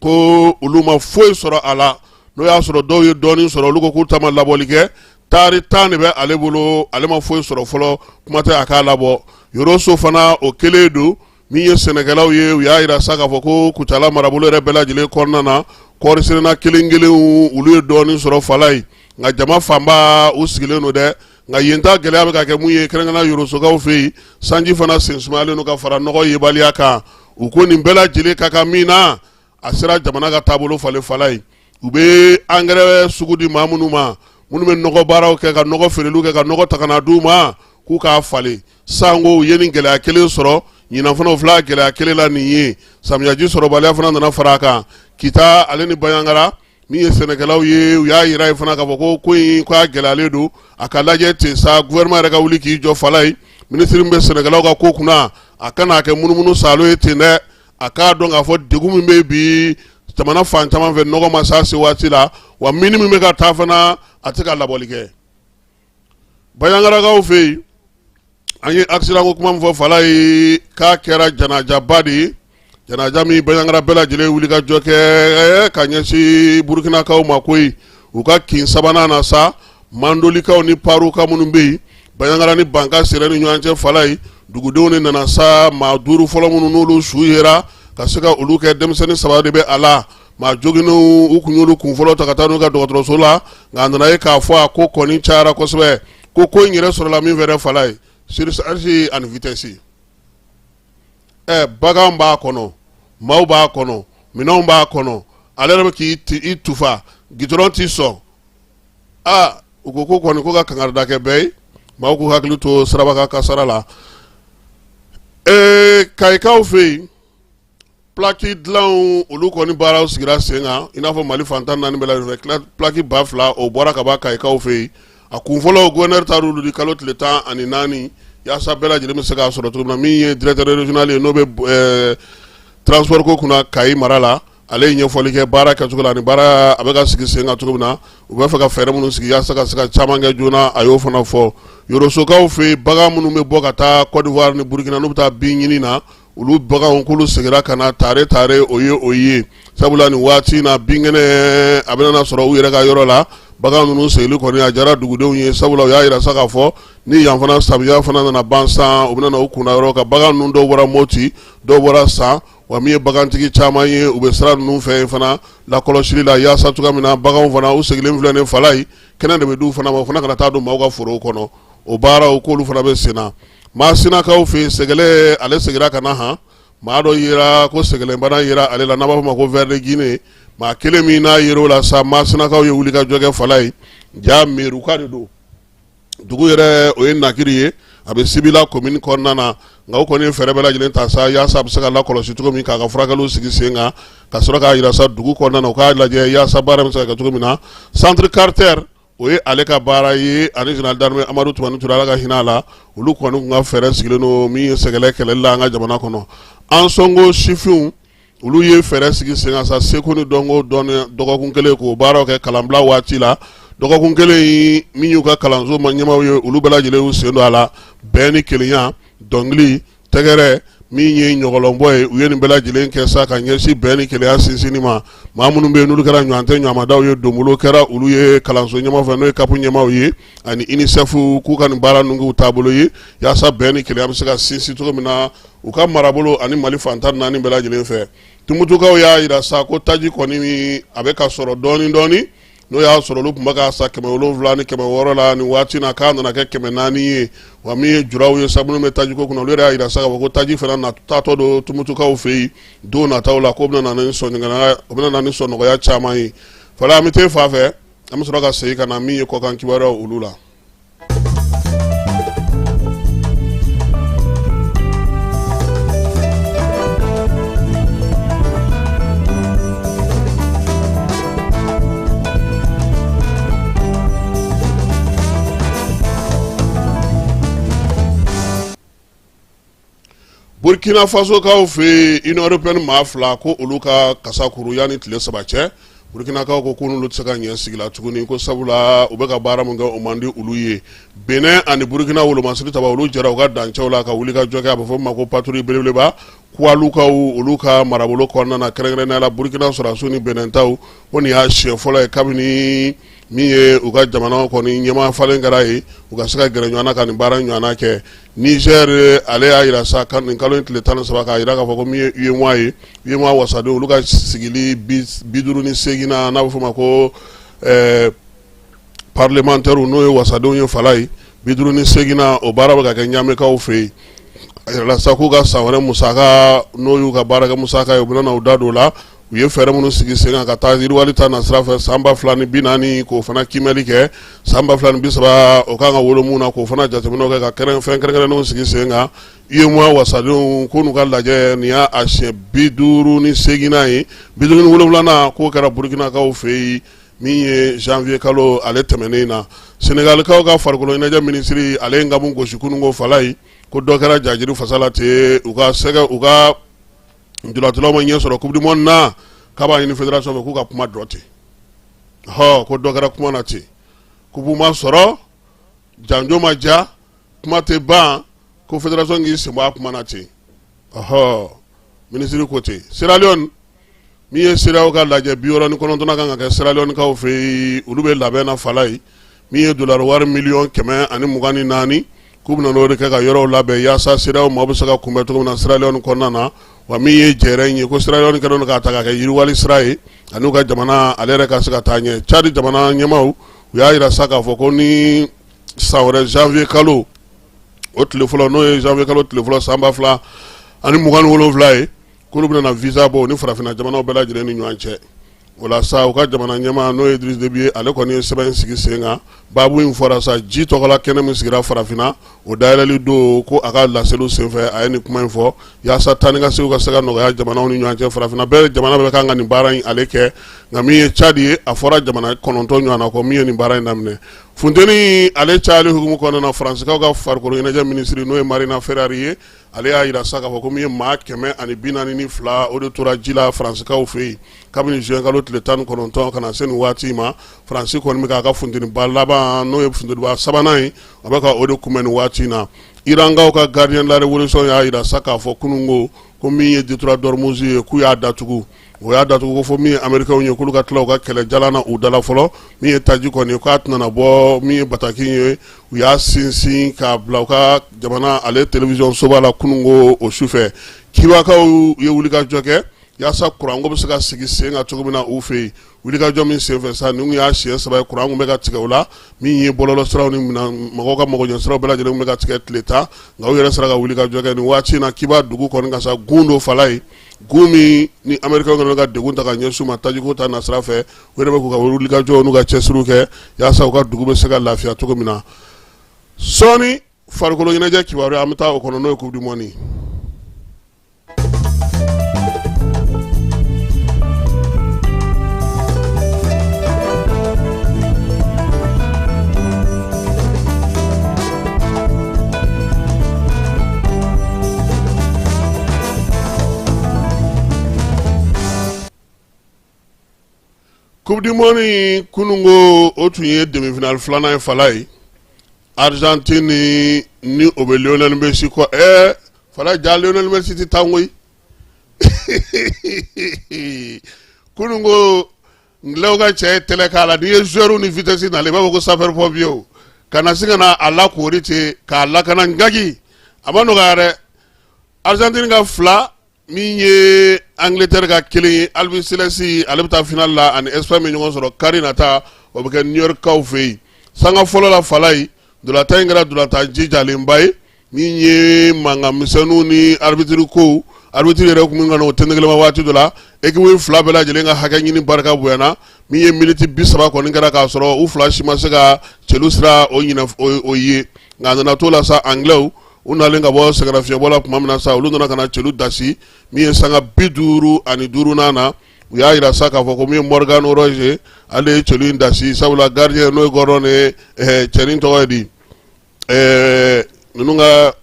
ko olu ma foyi sɔrɔ a la. N'o y'a sɔrɔ dɔw ye dɔɔnin sɔrɔ, olu ko k'u ta ma labɔli kɛ. Taari 10 de bɛ ale bolo, ale ma foyi sɔrɔ fɔlɔ, kuma tɛ a k'a labɔ. Yoroso fana, o kelen don. Min ye sɛnɛkɛlaw ye, u y'a jira sa k'a fɔ ko Kucala marabolo yɛrɛ bɛɛ lajɛlen kɔnɔna na, kɔɔri sɛnɛna kelen kelen, olu ye dɔɔnin sɔrɔ Falaye, nka jama fanba u sigilen don dɛ. Nka yen ta gɛlɛya bɛ ka kɛ mun ye, kɛrɛnkɛrɛnnenya Yorosokaw fɛ yen, sanji fana sen sumayalen don ka fara nɔgɔ yebaliya kan. U ko nin bɛɛ lajɛlen ka kan min na, a sera jamana ka taabolo falen Falaye. U bɛ angɛrɛ sugu di maa minnu ma, minnu bɛ nɔgɔ baaraw kɛ, ka nɔgɔ feereliw kɛ, ka nɔgɔ ta ka na d'u ma k'u k'a falen, sanko u ye nin gɛlɛya kelen sɔrɔ ɲinan fana, u filɛ gɛlɛya kelen la nin ye. Samiyaji sɔrɔbaliya fana nana fara a kan. Kita ale ni Banjagara, min ye sɛnɛkɛlaw ye, u y'a jira yen fana k'a fɔ ko ko in k'a gɛlɛyalen don, a ka lajɛ ten sa, gouvernement yɛrɛ ka wuli k'i jɔ Falaye. Minisiri min bɛ sɛnɛkɛlaw ka ko kunna, a kana kɛ munumunu saalo ye ten dɛ, a k'a dɔn k'a fɔ degun min bɛ bi jamana fan caman fɛ, nɔgɔ ma s'a se waati la, wa mini min bɛ ka taa fana, a tɛ ka labɔli kɛ. Banjagarakaw fɛ yen, an ye accident ko kuma min fɔ Falaye, k'a kɛra janajaba de ye, janaja min Banjagara bɛɛ lajɛlen wuli ka jɔ kɛ ka ɲɛsin Burukinakaw ma koyi. U ka kin sabanan na sa, Mandolikaw ni Paruka minnu bɛ yen Banjagara ni Banka sira ni ɲɔgɔn cɛ Falaye, dugudenw de nana sa. Maa 5 fɔlɔ minnu n'olu su yera ka se ka olu kɛ, denmisɛnnin 3 de bɛ a la. Maa joginnenw, u kun y'olu kun fɔlɔ ta ka taa n'u ka dɔgɔtɔrɔso la, nka a nana ye k'a fɔ a ko kɔni cayara kosɛbɛ. Ko ko in yɛrɛ sɔrɔla min fɛ Falaye, surcharge ani vitesse. Ɛ, bagan b'a kɔnɔ, maaw b'a kɔnɔ, minɛnw b'a kɔnɔ, ale yɛrɛ bɛ k'i tufa, gitɔrɔn t'i sɔn. Aa, u ko ko kɔni ko ka kangarida kɛ bɛɛ ye, maaw k'u hakili to siraba kan kasara la. Kayikaw fɛ yen, plaque dilanw olu kɔni baaraw sigira sen kan i n'a fɔ Mali fan 14 bɛɛ lajɛlen fɛ. Plaque 2000 o bɔra ka ban Kayikaw fɛ yen. A kun fɔlɔ, gouverneur taar'olu di kalo tile 14, yaasa bɛɛ lajɛlen bɛ se k'a sɔrɔ cogo min na. Min ye directeur régional ye, n'o bɛ transport ko kunna Kayi mara la, ale ye ɲɛfɔli kɛ baara kɛcogo la ni baara a bɛ ka sigi sen kan cogo min na, u b'a fɛ ka fɛɛrɛ minnu sigi yaasa ka se ka caman kɛ joona, a y'o fana fɔ. Yorosokaw fɛ yen, bagan minnu bɛ bɔ ka taa Côte d'Ivoire ni Burukina, n'u bɛ taa bin ɲini na, olu baganw k'olu seginna ka na tare tare. O ye o ye, sabula nin waati in na, binkɛnɛ a bɛna sɔrɔ u yɛrɛ ka yɔrɔ la. Bagan ninnu seginni kɔni a diyara dugudenw ye, sabula u y'a jira sa k'a fɔ ni yan fana samiya fana nana ban san, u bɛna na u kunda yɔrɔ kan. Bagan ninnu dɔw bɔra Moti, dɔw bɔra San. Wa min ye bagantigi caman ye, u bɛ sira ninnu fɛ fana lakɔlɔsili la, yaasa cogoya min na baganw fana u seginnen filɛ ni fala ye, kɛnɛ de bɛ d'u fana ma, u fana kana taa don maaw ka forow kɔnɔ. O baaraw k'olu fana bɛ sen na. Masinakaw fɛ yen, sɛgɛlɛ ale seginna ka na han. Maa dɔ yera ko sɛgɛlɛbana yera ale la, n'a b'a fɔ ma ko ver de Guinée. Maa kelen min n'a yer'o la sa, Masinakaw ye wulikajɔ kɛ fala ye. Ja Meruka de don, dugu yɛrɛ o ye Nakiri ye, a bɛ Sibila commune kɔnɔna na. Nka u kɔni ye fɛɛrɛ bɛɛ lajɛlen ta sa yaasa a bɛ se ka lakɔlɔsi cogo min, k'a ka furakɛliw sigi sen kan, ka sɔrɔ k'a jira sa dugu kɔnɔna na, u k'a lajɛ yaasa baara bɛ se ka kɛ cogo min na. Centre Carter, o ye ale ka baara ye, ani général d'armée Amadu Tumani Ture, Ala ka hinɛ a la, olu kɔni tun ka fɛɛrɛ sigilen don min ye sɛgɛlɛ kɛlɛli la an ka jamana kɔnɔ. Ansongo sifinw, olu ye fɛɛrɛ sigi sen kan sa, seko ni dɔnko dɔn dɔgɔkun kelen k'o baaraw kɛ kalanbila waati la. Dɔgɔkun kelen min y'u ka kalanso ma ɲɛmaaw ye, olu bɛɛ lajɛlen y'u sen don a la. Bɛn ni kelenya, dɔnkili, tɛgɛrɛ, min ye ɲɔgɔlɔnbɔ ye, u ye nin bɛɛ lajɛlen kɛ sa ka ɲɛsin bɛn ni kelenya sinsinni ma. Maa minnu bɛ yen n'olu kɛra ɲɔgɔn tɛ ɲɔgɔnmadaw ye, donbolo kɛra olu ye kalanso ɲɛmaa fɛ, n'o ye CAP ɲɛmaaw ye ani UNICEF, k'u ka nin baara ninnu k'u taabolo ye yaasa bɛn ni kelenya bɛ se ka sinsin cogo min na u ka marabolo ani Mali fan 14 bɛɛ lajɛlen fɛ. Tumutukaw y'a jira sa ko taji kɔni a bɛ ka sɔrɔ dɔɔnin dɔɔnin, n'o y'a sɔrɔ olu tun bɛ k'a san 700 ni 600 la, nin waati na k'a nana kɛ 400 ye. Wa min ye juraw ye sa, minnu bɛ tajiko kunna, olu yɛrɛ y'a jira sa k'a fɔ ko taji fana na taatɔ don Tumutukaw fɛ yen don nataw la, k'o bɛna na ni sɔnɔgɔya caman ye. Fala, an bɛ t'e fan fɛ, an bɛ sɔrɔ ka segin ka na min ye kɔkan kibaruyaw olu la. Burkina Fasokaw fɛ yen, Union européenne maa fila ko olu ka kasa kuru yanni tile 3 cɛ. Burkinakaw ko ko n'olu tɛ se ka ɲɛ sigi la tuguni, ko sabula u bɛ ka baara min kɛ, o man di olu ye. Benin ani Burkina wolomasiri taba, olu jɛra u ka dancɛw la ka wuli ka jɔ kɛ, a bɛ fɔ min ma ko patrouille belebeleba Koualoukaw olu ka marabolo kɔnɔna na, kɛrɛnkɛrɛnnenya la Burkina sɔrɔdasiw ni Benin taw. Ko nin y'a siɲɛ fɔlɔ ye kabini min ye u ka jamana kɔni ɲɛmaa falen kɛra ye, u ka se ka gɛrɛ ɲɔgɔn na ka nin baara ɲɔgɔnna kɛ. Niger ale y'a jira sa nin kalo in tile 13, k'a jira k'a fɔ ko min ye UEMOA ye, UEMOA wasadenw olu ka sigili 58nan, n'a bɛ f'o ma ko parlementaires, n'o ye wasadenw ye fala ye, 58nan, o baara bɛ ka kɛ Ɲamekaw fɛ yen. A jirala sa k'u ka san wɛrɛ musaka, n'o y'u ka baarakɛ musaka ye, u bɛna u da don o la. U ye fɛɛrɛ minnu sigi sen kan ka taa yiriwali ta na sira fɛ san 2040, k'o fana kiimɛli kɛ, san 2030 o kan ka wolo mun na, k'o fana jateminɛw kɛ, ka fɛn kɛrɛnkɛrɛnnenw sigi sen kan. UEMOA wasadenw ko n'u ka lajɛ, nin y'a siɲɛ 58nan ye, 57nan k'o kɛra Burukinakaw fɛ yen min ye janvier kalo ale tɛmɛnen na. Senegalikaw ka farikolo ɲɛnajɛ minisiri, ale ye nkamu gosi kununko fala ye, ko dɔ kɛra jajiri fasa la ten, u ka sɛgɛ u ka ntolacilaw ma ɲɛ sɔrɔ coupe du monde na, k'a b'a ɲini fédération fɛ k'u ka kuma dɔ ten. Hɔ, ko dɔ kɛra kuma na ten, coupe ma sɔrɔ, janjo ma ja, kuma tɛ ban, ko fédération k'i sen bɔ a kuma na ten. Ɔhɔ, minisiri ko ten. Sierra Leone, min ye CEDEAO ka lajɛ 69nan kan ka kɛ Sierra Leone-kaw fɛ yen, olu bɛ labɛn na fala ye. Min ye dolari wari miliyɔn 124, k'u bɛna n'o de kɛ ka yɔrɔw labɛn yaasa CEDEAO maaw bɛ se ka kunbɛn cogo min na Sierra Leone kɔnɔna na. Wa min ye jɛrɛ in ye, ko Sierra Leone kɛlen don k'a ta k'a kɛ yiriwali sira ye ani u ka jamana ale yɛrɛ ka se ka taa ɲɛ. Tchad jamana ɲɛmaaw, u y'a jira sa k'a fɔ ko ni san wɛrɛ janvier kalo o tile fɔlɔ, n'o ye janvier kalo tile fɔlɔ san 2027 ye, k'olu bɛna visa bɔ ni farafinna jamanaw bɛɛ lajɛlen ni ɲɔgɔn cɛ. O la sa u ka jamana ɲɛmaa n'o ye Idriss Déby ye, ale kɔni ye sɛbɛn sigi sen kan. Baabu in fɔra sa ji tɔgɔla kɛnɛ min sigira farafinna, o dayɛlɛli don, ko a ka laseliw senfɛ a ye nin kuma in fɔ yaasa taa ni ka seginw ka se ka nɔgɔya jamanaw ni ɲɔgɔn cɛ. Farafinna bɛɛ jamana bɛɛ kan ka nin baara in ale kɛ, nka min ye Tchad ye, a fɔra jamana 9 ɲɔgɔn na kɔ min ye nin baara in daminɛ. Funteni ale cayali hukumu kɔnɔna na, Faransikaw ka farikolo ɲɛnajɛ minisiri n'o ye Marina Ferrari ye, ale y'a jira sa k'a fɔ ko min ye maa 142, o de tora ji la Faransikaw fɛ yen kabini juin kalo tile 19 ka na se nin waati ma. Faransi kɔni bɛ k'a ka funteniba laban, n'o ye funteniba sabanan ye, a bɛ ka o de kunbɛn nin waati in na. Irankaw ka gardien de la révolution y'a jira sa k'a fɔ kunun ko min ye détroit d'Ormuz ye, k'u y'a datugu. O y'a datugu ko fo min ye Américains ye, k'olu ka tila u ka kɛlɛ jalan na u da la fɔlɔ. Min ye taji kɔni ye, k'a tɛna bɔ. Min ye bataki ye, u y'a sinsin k'a bila u ka jamana ale télévision soba la kunun ko o sufɛ. Kibakaw ye wulikajɔ kɛ yaasa kuranko bɛ se ka sigi sen kan cogo min na u fɛ yen. Wulikajɔ min senfɛ sa, nin y'a siɲɛ saba ye kuran bɛ ka tigɛ u la. Min ye bɔlɔlɔsiraw ni mɔgɔw ka magoɲɛsiraw bɛɛ lajɛlen bɛ ka tigɛ tile 10, nka u yɛrɛ sera ka wulikajɔ kɛ nin waati in na. Kiba dugu kɔni ka sa gun don fala ye, gun min ni Américains kɛlen ka degun ta ka ɲɛsin u ma tajiko ta nasira fɛ. U yɛrɛ bɛ k'u ka wulikajɔ n'u ka cɛsiriw kɛ yaasa u ka dugu bɛ se ka lafiya cogo min na. Sɔɔni farikolo ɲɛnajɛ kibaruya, an bɛ taa o kɔnɔ, n'o ye coupe du monde ye. Coupe du monde kununko, o tun ye demi-finale filanan ye fala ye. Argentine ni o bɛ Lionel Messi kɔ. Fala ja, Lionel Messi tɛ taa koyi. Kununko Anglais ka cɛ ye tɛlɛ k'a la. N'i ye joueur ni vitesse nalen, i b'a fɔ ko sapeur pompier ka na se ka na a lakoori ten k'a lakana ngaki, a ma nɔgɔya dɛ. Argentine ka 2, min ye Angleterre ka 1 ye. Albiceleste ale bɛ taa finale la ani Espagne bɛ ɲɔgɔn sɔrɔ kari nata, o bɛ kɛ New York kaw fɛ yen. Sanga fɔlɔ la fala ye, ntolatan in kɛra ntolatan jijalenba ye. Min ye mankan misɛnninw ni arbitre kow, arbitre yɛrɛ tun bɛ ka na o tɛnɛgɛlɛma waati dɔ la. Équipe fila bɛɛ lajɛlen ka hakɛ ɲini barika bonyana. Min ye miniti 30 kɔni kɛra k'a sɔrɔ u fila si ma se ka celu sira o ɲinɛ o ye, nka a nana to la sa, Anglais u nalen ka bɔ sɛgɛnnafiɲɛbɔ la tuma min na sa, olu nana ka na celu dasi. Min ye sanga 55nan na, u y'a jira sa k'a fɔ ko min ye Morgan Rogers, ale ye celu in dasi, sabula gardien n'o ye Gordon ye, cɛnin tɔgɔ ye di, ninnu ka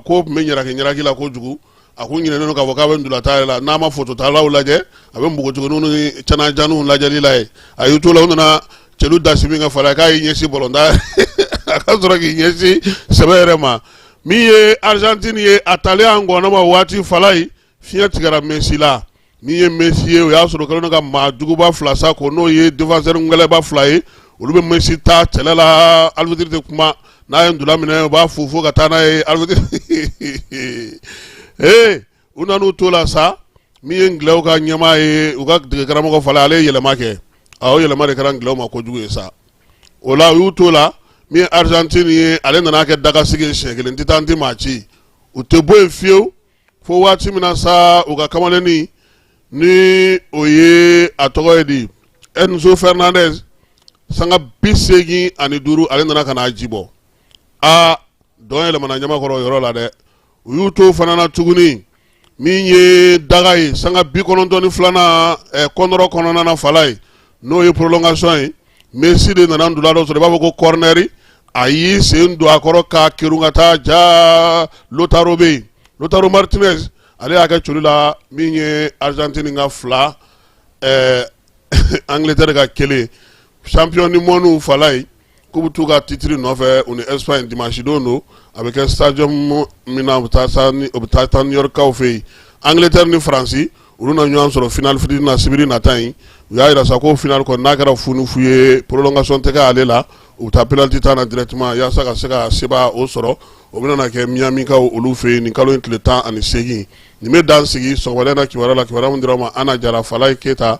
ko tun bɛ ɲaraki ɲaraki la kojugu. A ko ɲinɛnen don k'a fɔ k'a bɛ ntolatan yɛrɛ la, n'a ma fototalaw lajɛ, a bɛ npogotigininw ni canajanninw lajɛli la ye. A y'i to la, u nana celu dasi min kɛ fala, k'a y'i ɲɛsin bɔlɔnda, a ka sɔrɔ k'i ɲɛsin sɛbɛ yɛrɛ ma. Min ye Argentine ye, a talen an gɔnɔ ma waati fala ye, fiɲɛ tigɛra Messi la. Min ye Messi ye, o y'a sɔrɔ kɛlen ka maa juguba fila sa ko n'o ye défenseur ngɛlɛba fila ye, olu bɛ Messi ta kɛlɛ la. Arbitre tɛ kuma, n'a ye ntola minɛ, u b'a fo fo ka taa n'a ye arbitre. Ee, u nan'u to la sa, min ye Anglais ka ɲɛmaa ye, u ka dege karamɔgɔ fala, ale ye yɛlɛma kɛ. O yɛlɛma de kɛra Anglais ma kojugu ye sa. O la u y'u to la, min ye Argentine ye, ale nana kɛ dagasigi ye siɲɛ kelen, tɛ taa n tɛ maa ci, u tɛ bɔ yen fiyewu. Fo waati min na sa, u ka kamalennin ni o ye, a tɔgɔ ye di, Enzo Fernandez, sanga 85, ale nana ka n'a ji bɔ. Aa, dɔn yɛlɛmana ɲamakɔrɔ o yɔrɔ la dɛ. U y'u to fana na tuguni, min ye daga ye, sanga 92nan kɔnɔrɔ kɔnɔna na fala ye, n'o ye prolongation ye, Messi de nana ntola dɔ sɔrɔ, i b'a fɔ ko corner, a y'i sen don a kɔrɔ k'a kerun ka taa. Ja, Lautaro bɛ yen, Lautaro Martinez, ale y'a kɛ celu la. Min ye Argentine ka 2, Angleterre ka 1. Champion du monde fala ye, k'u bɛ t'u ka titre nɔfɛ u ni Espagne dimanche don don, a bɛ kɛ stadium min na, u bɛ taa taa New York kaw fɛ yen. Angleterre ni Faransi, olu na ɲɔgɔn sɔrɔ finale fitinin na sibiri nata in. U y'a jira sa ko finale kɔni, n'a kɛra fu ni fu ye, prolongation tɛ kɛ ale la, u bɛ taa penalty ta na directement yaasa ka se ka seba o sɔrɔ. O bɛna na kɛ Miami kaw olu fɛ yen nin kalo in tile 18. Nin bɛ dan sigi sɔgɔmada in na kibaruya la, kibaruya min dira aw ma Ana Jara, Falaye Keyita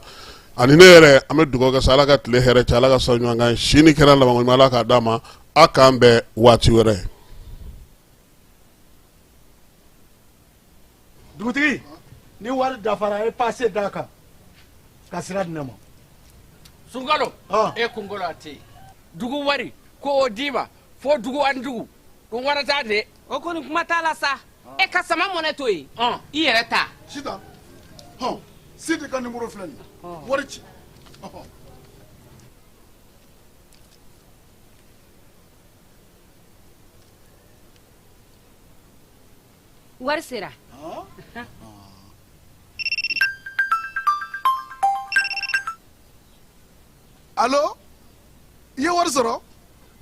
ani ne yɛrɛ. An bɛ dugawu kɛ sa, Ala ka tile hɛrɛ cɛ, Ala ka sababu ɲuman k'an ye, si ni kɛnɛya labanko ɲuman, Ala k'a d'an ma. A k'an bɛn waati wɛrɛ. Dugutigi, ni wari dafara, a ye pase d'a kan. Ka sira di ne ma. Sunkalo e kunkolo a tɛ yen dugu wari ko o d'i ma fo dugu ani dugu ɗum waɗata de. O kɔni kuma t'a la sa e ka sama mɔnɛ to yen i yɛrɛ ta. Sitan hɔn Sidi ka nimoro filɛ nin ye wari ci. Wari sera. Alo, i ye wari sɔrɔ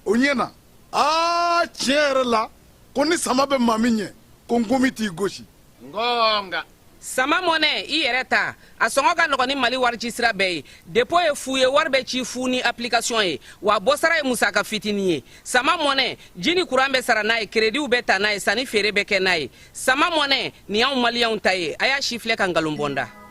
o ɲɛ na. Aa, tiɲɛ yɛrɛ la, ko ni sama bɛ maa min ɲɛ, ko nkomi t'i gosi. Gonga. Sama mɔnɛ, i yɛrɛ ta, a sɔngɔ ka nɔgɔn ni Mali wari ci sira bɛɛ ye. Dépôt ye fu ye, wari bɛ ci fu ni application ye, wa bɔsara ye musaka fitinin ye. Sama mɔnɛ, ji ni kuran bɛ sara n'a ye, créditw bɛ ta n'a ye, sanni feere bɛ kɛ n'a ye. Sama mɔnɛ nin y'anw maliyɛnw ta ye. A y'a si filɛ ka nkalon bɔnda.